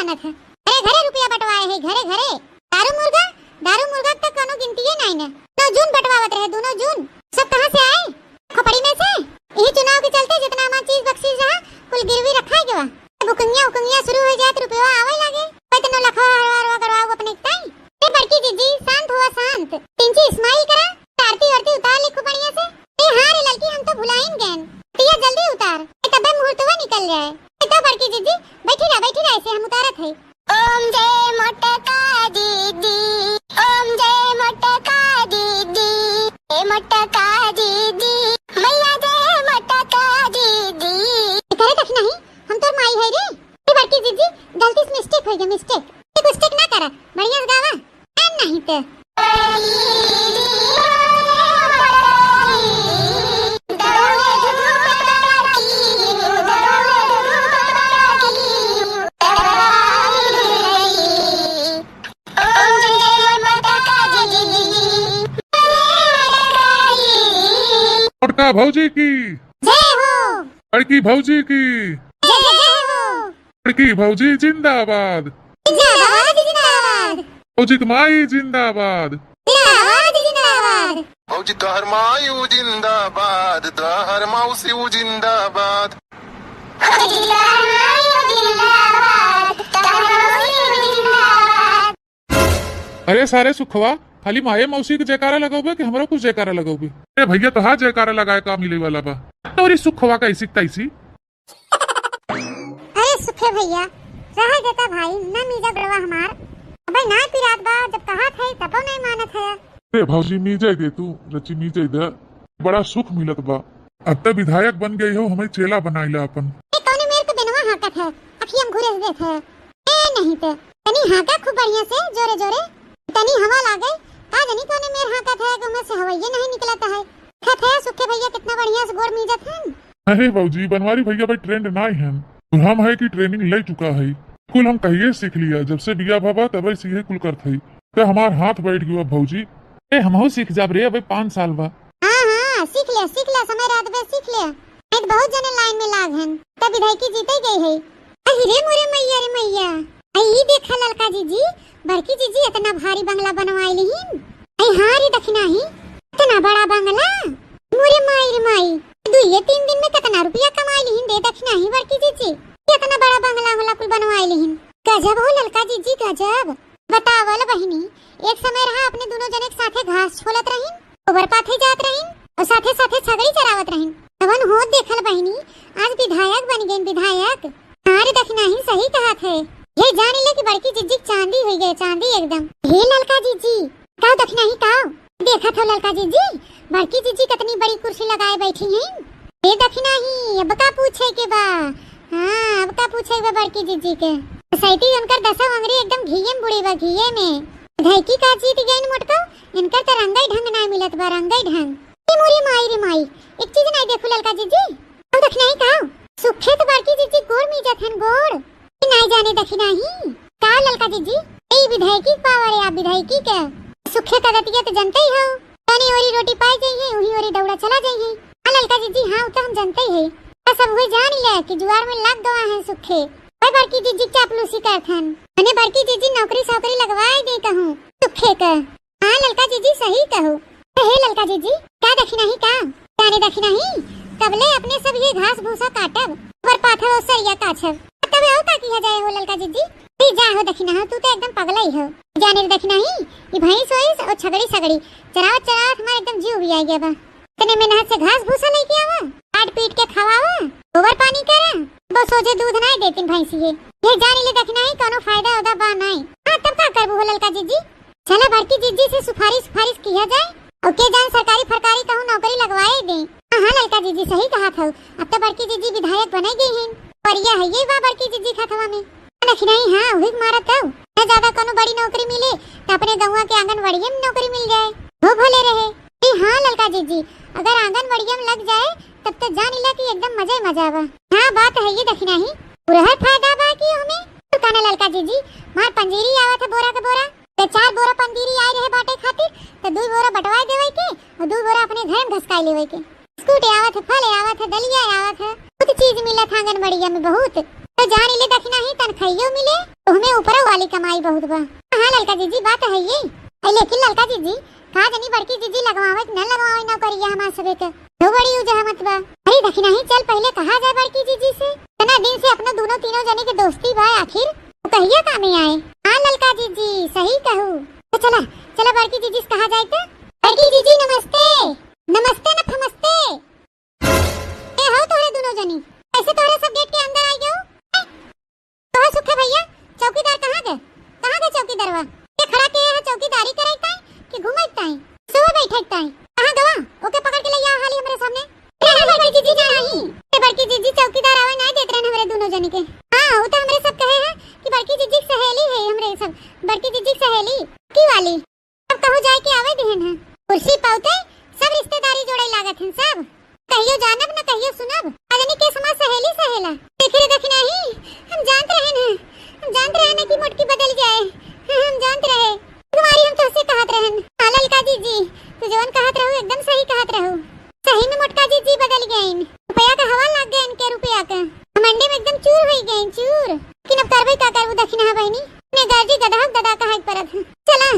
जानत है। घरे घरे रुपया बंटवाए है, घरे घरे। दारू मुर्गा, दारू मुर्गा क त कौनो गिनतिये नाई न। नौ जून बंटवावत रहे, दुनो जून। सब कहाँ से आए? खोपड़ी में से। यही चुनाव के चलते जितना हमार चीज बख्शीश रहा, कुल गिरवी रखा गवा। बुकंगिया उकंगिया शुरू हो जाए तो रुपया आवे लागे। कोई तो नौ लखवा हरवा हरवा करवाओ अपने ताई। ए बड़की जीजी, शांत हुआ, शांत। तिनची smile करा, आरती वारती उतार ले खूब बढ़िया से। ए हाँ रे ललकी, हम तो भुलाइन गएन। तिया जल्दी उतार, ए तबे मुहूर्तवा निकल जाए। ए तो बड़की जीजी, बैठी रहा, बैठी रहा, ऐसे हम उतारत है। ओम जय मोटका दीदी, ओम जय मोटका दीदी, ए मोटका दीदी, मैया जय मोटका दीदी। करे देख नहीं, हम तोर माई है रे। ए बड़की जीजी, गलती से mistake हो गया, mistake। एक mistake ना करा, बढ़िया से गावा। ए नहीं ते। मोटका भौजी की। जय हो। बड़की भौजी की। जय, जय, जय हो। बड़की भौजी जिंदाबाद। जिंदाबाद, जिंदाबाद। भौजी क माई जिंदाबाद। जिंदाबाद, जिंदाबाद। भौजी तोहर माई उ जिंदाबाद, तोहर मौसी उ जिंदाबाद। भौजी तोहर माई उ जिंदाबाद, तोहर मौसी उ जिंदाबाद। अरे सारे सुखवा, खाली माये मौसी के जयकारा लगौबे कि हमरो कुछ जयकारा लगौबे? अरे भैया, तोहार जयकारा लगाए का मिले वाला बा? तोरी सुखवा कैसी तैसी। अरे सुखे भैया, रहे देता भाई, न मीजा गोड़वा हमार। अबे ना पिरात बा, जब कहा थे तबो नहीं मानत है। अरे भौजी, मीजे दे तू, रची मीजे दे। बड़ा सुख मिलत बा। अब त विधायक बन गई हो, हमें चेला बनाइला अपन। ए, कौने मेर के बेनवा हाँकत है, अखियम घुरेस देत है। ए, नहीं ते, तनी हाँका खूब बढ़िया से, जोरे जोरे। तनी हवा लागे, का जानी कौने मेर हाँकत है, कि उमे से हवैये नहीं निकलत है। खत है सुखे भैया, कितना बढ़िया से गोड़ मीजत हन। अरे भौजी, बनवारी भैया भाई trained नाई हन, और हम है कि training ले चुका है। कुल हम कहिए सीख लिया, जब से बिया भवा तबे से ये कुल करत है। त हमार हाथ बैठ गया भौजी। ए, हमहू सीख जाब रे, अबे पाँच साल बा। हाँ, हाँ, सीख ले, सीख ले, समय रहत बे सीख ले। नहीं त बहुत जने line में लाग हन, तब विधायकी जीते गई है। अहि रे मोरे मैया रे मैया, अहि ई देखा ललका जीजी, बड़की जीजी इतना भारी बंगला बनवाई लिहिन। अहि हाँ रे दखिनाही, इतना बड़ा बंगला, मोरे माई रे माई, दुइये तीन दिन में कितना रुपया कमाई लिहिन रे दखिनाही बड़की जीजी, इतना बड़ा बंगला होला कुल बनवाई लिहिन। गजब हो ललका जीजी गजब। बतावल बहिनी, एक समय रहा अपने दुनो जने के साथे घास छोलत रहिन, गोबर पाथे जात रहिन और साथे साथे छगड़ी चरावत रहिन। तवन होत देखल बहिनी, आज विधायक बन गइन विधायक। हाँ रे दखिनाही सही कहत है, ये जान ले कि बड़की जिज्जी के चांदी हुई गए, चांदी एकदम। हे ललका जिज्जी, का दखिनाही का? देखत हो ललका जिज्जी, बड़की जिज्जी कितनी बड़ी कुर्सी लगाए बैठी हैं। हे दखिनाही, अब का पूछे के बा? हाँ, अब का पूछे बा बड़की जिज्जी के? सैती उनकर दसो अंगरी एकदम घिये में बुड़ी बा, घिये में। धैकी का जीत गइन मोटको, इनकर त रंगई ढंग नाई मिलत बा, रंगई ढंग। ए मोरी माई रे माई, एक चीज नाई देखू ललका जिज्जी, अब दखिनाही का? सुखे त बड़की जिज्जी गोड़ मीजत हन, गोड़। ई नाई जाने दखिनाही का ललका जिज्जी? ए विधायकी के power है, आप विधायकी के। सुखे का गतिया त जनते ही हो, तनी ओरी रोटी पाई जाई है, उही ओरी दौड़ा चला जाई है। हाँ ललका जिज्जी, हाँ, उ त हम जनते ही है। बस अब हुई जान ले कि जुआर में लाग गवा है सुखे। ओए बड़की जिज्जी के चापलूसी करत हन। मने बड़की जिज्जी नौकरी सौकरी लगवाए दे कहूँ सुखे के। हाँ ललका जिज्जी सही कहू। त हे ललका जिज्जी, का दखिनाही का? जाने दखिनाही, तबले अपने सब ये घास भूसा काटब, ऊपर पाथब और सरिया काछब। तबे और का किया जाए हो ललका जिज्जी? ई जा हो दखिनाही, तू त एकदम पगला ही हो। जाने दखिनाही, ई भैंस वैंस और छगड़ी सगड़ी चरावत चरावत हमार एकदम जीव भी आई गया बा। इतने मेहनत से घास भूसा लेके आवा, काट पीट के खवावा, गोबर पानी करा, बस सोझे दूध नाई देतिन भैंसिये। ये जानी ले दखिनाही कौनो फायदा उदा बा नाई। हाँ, तब का करबू हो ललका जिज्जी? चला बड़की जिज्जी से सुफारिश सुफारिश किया जाए और के जान सरकारी फरकारी कहूँ नौकरी लगवाए दे। हाँ, हाँ, ललका जिज्जी सही कहत हऊ, अब त बड़की जिज्जी विधायक बने गई हैं। परिया है ये बा बड़की जिज्जी के हथवा में। दखिनाही, हाँ, उही के मारत हऊ। न ज्यादा कौनो बड़ी नौकरी मिले, त अपने गौवा के आंगनबाड़िये में नौकरी मिल जाए, वो भले रहे। ए हाँ ललका जिज्जी, अगर आंगनबाड़िया में लग जाए, तब त जान इला कि एकदम मजा ही मजा बा। हाँ, बात है ये दखिनाही, पूरा है फायदा बा कि हमें। तो कहना ललका जिज्जी, मार पंजीरी आवत है बोरा के बोरा, ते चार बोरा पंजीरी आए रहे बाटे खातिर, त दुई बोरा बंटवाए देवे के और दुई बोरा अपने घर में घसकाई लेवे के। बिस्कुट आवत है, फल आवत है, दलिया आवत है, बहुत चीज मिलत है आंगनबाड़िया में, बहुत। त तो जान ले दखिनही तनखइयो मिले, तोहमे ऊपरो वाली कमाई बहुत बा। हाँ ललका जीजी, बात है ये। अरे लेकिन ललका जीजी, का जनी बड़की जीजी लगवावे कि न लगवावे नौकरिया हमार सबे के। तो बड़ी उजहमत बा। अरे दखिनही, चल पहिले कहा जाए बड़की जीजी से। इतना दिन से अपना दोनों तीनों जने के दोस्ती बा, आखिर वो कहिया कामे आए। हाँ ललका जीजी, सही कहू। तो चला, चला बड़की जीजी से कहा जाए तो। बड़की जीजी नमस्ते। नमस्ते न फमस्ते। ए हो तोहरे दोनों जनी, कैसे तोहरे सब गेट के अंदर आ गयो? तोहर सुखे भैया, चौकीदार कहाँ गए? कहाँ गए चौकीदारवा? के खड़ा के यहाँ चौकीदारी करे ताई कि घूमे ताई? सोए बैठे ताई? कहाँ गवा? ओके पकड़ के ले आओ हाली हमरे सामने। नहीं, बड़की जीजी, नहीं। ए, बड़की जीजी, चौकीदार आवे नहीं देत रहन हमरे दोनों जनी के। हाँ, वो तो हमरे सब कहे हैं कि बड़की जीजी की सहेली है, हमरे सब बड़की जीजी की सहेली की वाली। अब कहूँ जाए के आवे दिहन है। कुर्सी पाउते सब रिश्तेदारी जोड़े लागत हैं सब। कहियो जानब न कहियो सुनब। अजनी के समाज सहेली सहेला। देखे रे दखिनही, हम जानत रहन है। हम जानत रहन है कि मोटकी बदल जाए। हाँ, हम जानत रहे। तुम्हारी हम तोहसे कहत रहन। हाँ, ललका जीजी, तू जवन कहत रहू, एकदम सही कहत रहू। सही में मोटका जीजी बदल गईन। रुपया का हवा लग गए इनके रुपया का। घमंडी में एकदम चूर होई गईन, चूर। लेकिन अब करबे का करबू दखिनहा बहिनी? ने गर्जी गधा गधा कहा के परत है। चला,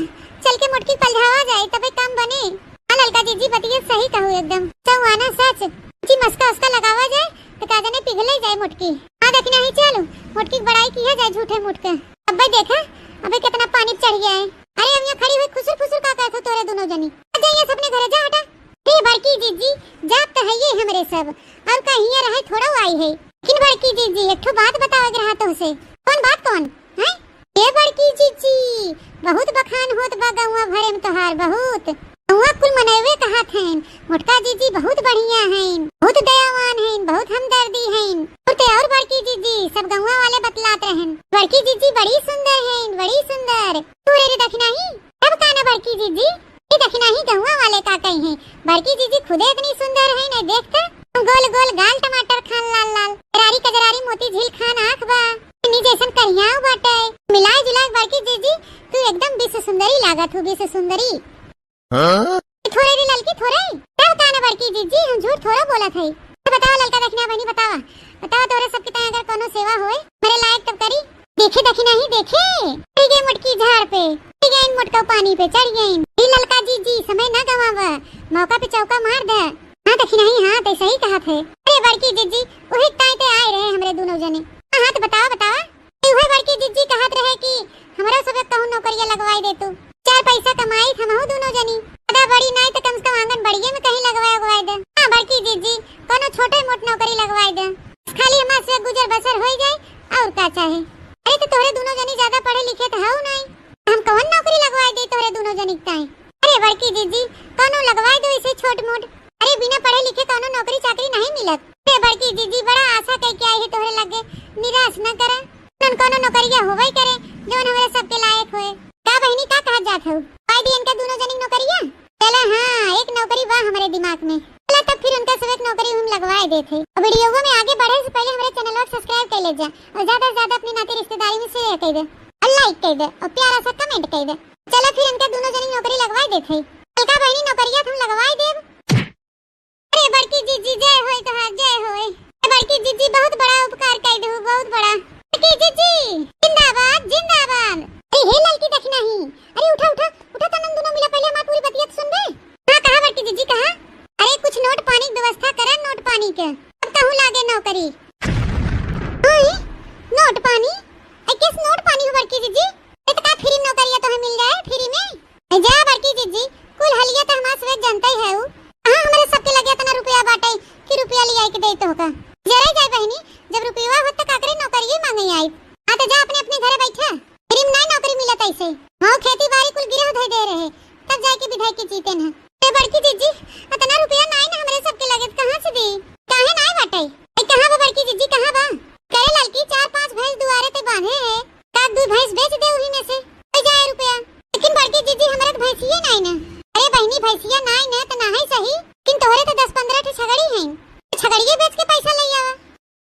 चल के मोटकी पलझावा जाए, तबे काम बने। हाँ ललका जीजी, बतिया सही कहू एकदम। चौआना सच। जी मस्का उसका लगावा जाए, तो का जाने पिघले जाए मोटकी। हाँ दखिनही, चल, मोटकी की बड़ाई किया जाए झूठे मूठ के। अबे देखा, अबे कितना पानी चढ़ गया है। अरे हम यहाँ खड़ी हुई खुसुर फुसुर का कहत हो तोरे दोनों जनी? आ जाइए अपने घरे, जा हटा। हे बड़की जीजी, जात तो है ये हमरे सब, और का हियाँ रहे थोड़ा आई है। लेकिन बड़की जीजी, एक ठो बात बतावे के रहा तोहसे। कौन बात कौन? हैं? ए बड़की जीजी, बहुत बखान होत बा गौवा भरे में तोहार, बहुत। गौवा कुल मनैवे कहत हईन, मोटका जीजी बहुत बढ़िया हईन, बहुत दयावान हईन, बहुत हमदर्दी हईन। और ते और बड़की जीजी, सब गौवा वाले बतलात रहन, बड़की जीजी बड़ी सुंदर हईन, बड़ी सुंदर। तू रे रे दखिनही, तब का ना बड़की जीजी, ई दखिनही गौवा वाले का कही हैं, बड़की जीजी खुदे इतनी सुंदर है, नहीं देखते गोल गोल गाल टमाटर खान लाल लाल, करारी कजरारी मोती झील खान आँख बा, नी जैसन करियाव बाटे। मिलाए जुलाए बड़की जीजी, तू एकदम विश्व सुंदरी लागत हो, विश्व सुंदरी। हाँ? थोड़े रे ललकी थोड़े, तब का ना बड़की जीजी, हम झूठ थोड़ा बोलत है। तो बतावा ललका दखिना बहिनी, बतावा, बतावा तोरे सबके ताई अगर कोनो सेवा होए, मेरे लायक तब करी। देखे दखिनही देखे, चढ़ गए मोटकी झाड़ पे, चढ़ गए मोटका पानी पे, चढ़ गए। ई ललका जीजी, समय ना गवावा, मौका पे चौका मार दे। हाँ दखिनही, हाँ, ते सही कहत है। अरे बड़की जीजी, वही ताई ते आए रहे हमरे दोनों जने। हाँ, हाँ, तो बतावा, बतावा। ए, उहे बड़की जीजी कहत रहे कि हमरा सब कहूँ नौकरिया लगवाई दे तू। चार पैसा कमाई हमहू दोनों जनी। ज्यादा बड़ी नाई तो कम से कम आंगनबाड़िये में कहीं लगवाए उगवाए दे। हाँ बड़की जीजी, कोनो छोटे मोट नौकरी लगवाए दे। खाली हमार से गुजर बसर होई जाए, और का चाहे। अरे तो तोहरे दोनों जनी ज्यादा पढ़े लिखे तो हऊ नाई। हम कौन नौकरी लगवाए दे तोहरे दोनों जनी के ताई? अरे बड़की जीजी, कोनो लगवाए दो इसे छोट मोट। अरे बिना पढ़े लिखे कोनो नौकरी चाकरी नहीं मिलत। अरे बड़की जीजी, बड़ा आशा कई के आई है तोहरे लगे, निराश न करे। कौन कोनो नौकरिया होवे करे, जौन हमरे सबके लायक होए। का बहिनी, का कहत जात हऊ? पाई दी इनका दोनों जनी नौकरिया? चला हाँ, एक नौकरी बा हमरे दिमाग में। चला तब फिर उनका सब एक नौकरी हम लगवाए देत है। और वीडियो में आगे बढ़े से पहले हमरे चैनल को सब्सक्राइब कर ले जा और ज्यादा से ज्यादा अपनी नाती रिश्तेदारी में शेयर कर दे और लाइक कर दे और प्यारा सा कमेंट कर दे। चला फिर इनका दोनों जनी नौकरी लगवाए देत है। ललका बहिनी नौकरिया हम लगवाए देब। अरे बड़की जीजी, जय होए तोहार, जय होए। अरे बड़की जीजी, बहुत बड़ा उपकार कर दू, बहुत बड़ा। बड़की जीजी, जिंदाबाद, जिंदाबाद। अरे हे ललकी दखिनही, अरे उठा, उठा, उठा, तनन दोनों मिला, पहले हमार पूरी बतिया तो सुन बे। हाँ, कहा बड़की जीजी, कहा? अरे कुछ नोट पानी की व्यवस्था करा, नोट पानी के। अब कहूँ लागे नौकरी। हाँ, नोट पानी? ए, किस नोट पानी हो बड़की जीजी? ए, तो का फ्री में नौकरिया तोहे मिल जाए, फ्री में? ए, जा बड़की जीजी, कुल हलिया तो हमार सब जनता ही है उ। कहाँ हमरे सबके लगे इतना रुपया बाटे कि रुपया लियाई के दे तोहका। जरे जाए बहिनी, जब रुपया होत तो काकरे नौकरिये मांगे आई। हाँ, तो जा अपने अपने घरे बैठा। फ्री में नाई नौकरी मिलत ऐसे। हाँ, खेती बाड़ी कुल गिरह धई दे रहे, तब जाए के विधायक के जीते न। ए बड़की जीजी, इतना रुपया नाई ना हमरे सबके लगे, कहाँ से दी? काहे नाई बाटे? ए, कहाँ बा बड़की जीजी, कहाँ बा? करे ललकी, चार पांच भैंस दुआरे ते बांधे है, का दू भैंस बेच दे उही में से, हो जाए रुपया। लेकिन बड़की जीजी, हमरा तो भैंसिये नाई ना। अरे बहिनी, भैंसिया नाई ना तो ना है सही, लेकिन तोहरे तो दस पन्द्रह ठे छगड़ी हैं, छगड़िये बेच के पैसा ले आवा।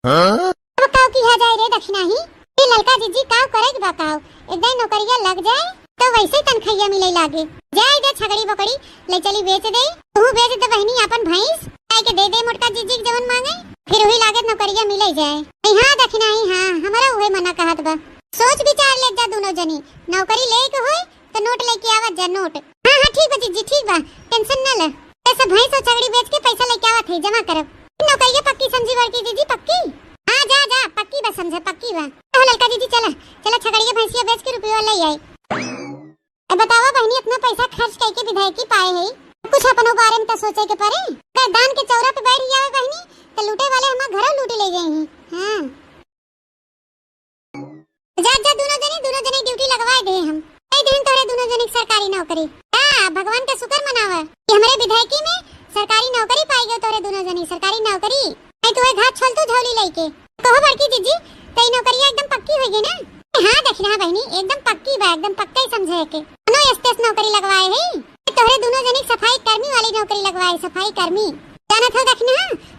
हाँ? अब काव किहा जाए रे दखिनही? ए ललका जीजी, काव करे के बा काव? एक दाई नौकरिया लग जाए, तो वैसे तनखैया मिले लागे। जाए दे छगड़ी बकड़ी, ले चली बेच दे। तू बेच दे बहिनी आपन भैंस, आए के दे दे मोटका जीजी के जवन मांगे, फिर वही लागत नौकरिया मिले जाए। अई हाँ दखिना, अई हाँ, हमरा उहे मना कहत बा। सोच विचार ले जा दुनो जनी, नौकरी ले के होई तो नोट लेके आवत जा, नोट। हाँ, हाँ, ठीक बा जीजी, ठीक बा, tension न ले। ऐसे भैंस और छगड़ी बेच के पैसा लेके आवत है, जमा करब। नौकरिया पक्की समझी बड़की जीजी, पक्की? हाँ, जा, जा, पक्की बा समझे, पक्की बा। हो ललका जीजी, चला, चला, छगड़िया भैंसिया बेच के रुपया ले आई। ए, बतावा बहिनी, इतना पैसा खर्च करके विधायकी पाए है, कुछ अपनो बारे में तो सोचे के पड़े। अगर दान के चौरा पे बैठ जावे बहिनी, तो लूटे वाले हमार घरों लूट ले जाए हैं। हाँ। जा, जा, दुनो जनी, दुनो जनी duty लगवाए दे हम। कई दिन तोहरे दुनो जनी के सरकारी नौकरी। हाँ, भगवान का शुक्र मनावा कि हमरे विधायकी में सरकारी नौकरी पाई गयो तोहरे दुनो जनी, सरकारी नौकरी। आई तू घात छोल तू झोली लेके। कहो बड़की जीजी, तई नौकरिया एकदम पक्की होई गई ना? हाँ, दखिना बहिनी, एकदम पक्की बा, एकदम पक्का ही समझे के। कोनो एस टेस नौकरी लगवाए है, तोहरे दुनो जनी के सफाई कर्मी वाली नौकरी लगवाए, सफाई कर्मी। जानत हो दखिना,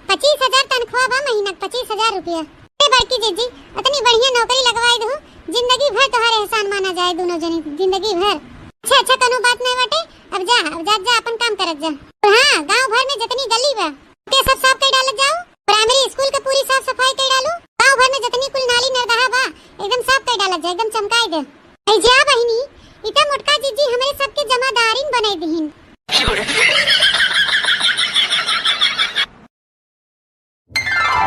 पच्चीस हजार तनख्वाह बा महीना के, पच्चीस हजार रुपया। ए बड़की जीजी, इतनी बढ़िया नौकरी लगवाए दहु, जिंदगी भर तोहार एहसान माना जाए दुनो जनी, जिंदगी भर। अच्छा, अच्छा, कोनो बात नहीं बाटे, अब जा, अब जा, जा, अपन काम करत जा। और हाँ, गांव भर में जितनी गली बा, के सब साफ कर डालत जाओ। प्राइमरी स्कूल के पूरी साफ सफाई कर डालू। गांव भर में जितनी कुल नाली नरदहा बा, एकदम साफ कर डालत जा, एकदम चमकाई दे। ऐ जा बहिनी, इता मोटका जीजी हमरे सबके जमादारिन बनाई दिहिन।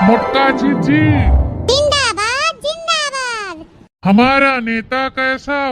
मोटका जीजी। जिंदाबाद, जिंदाबाद। हमारा नेता कैसा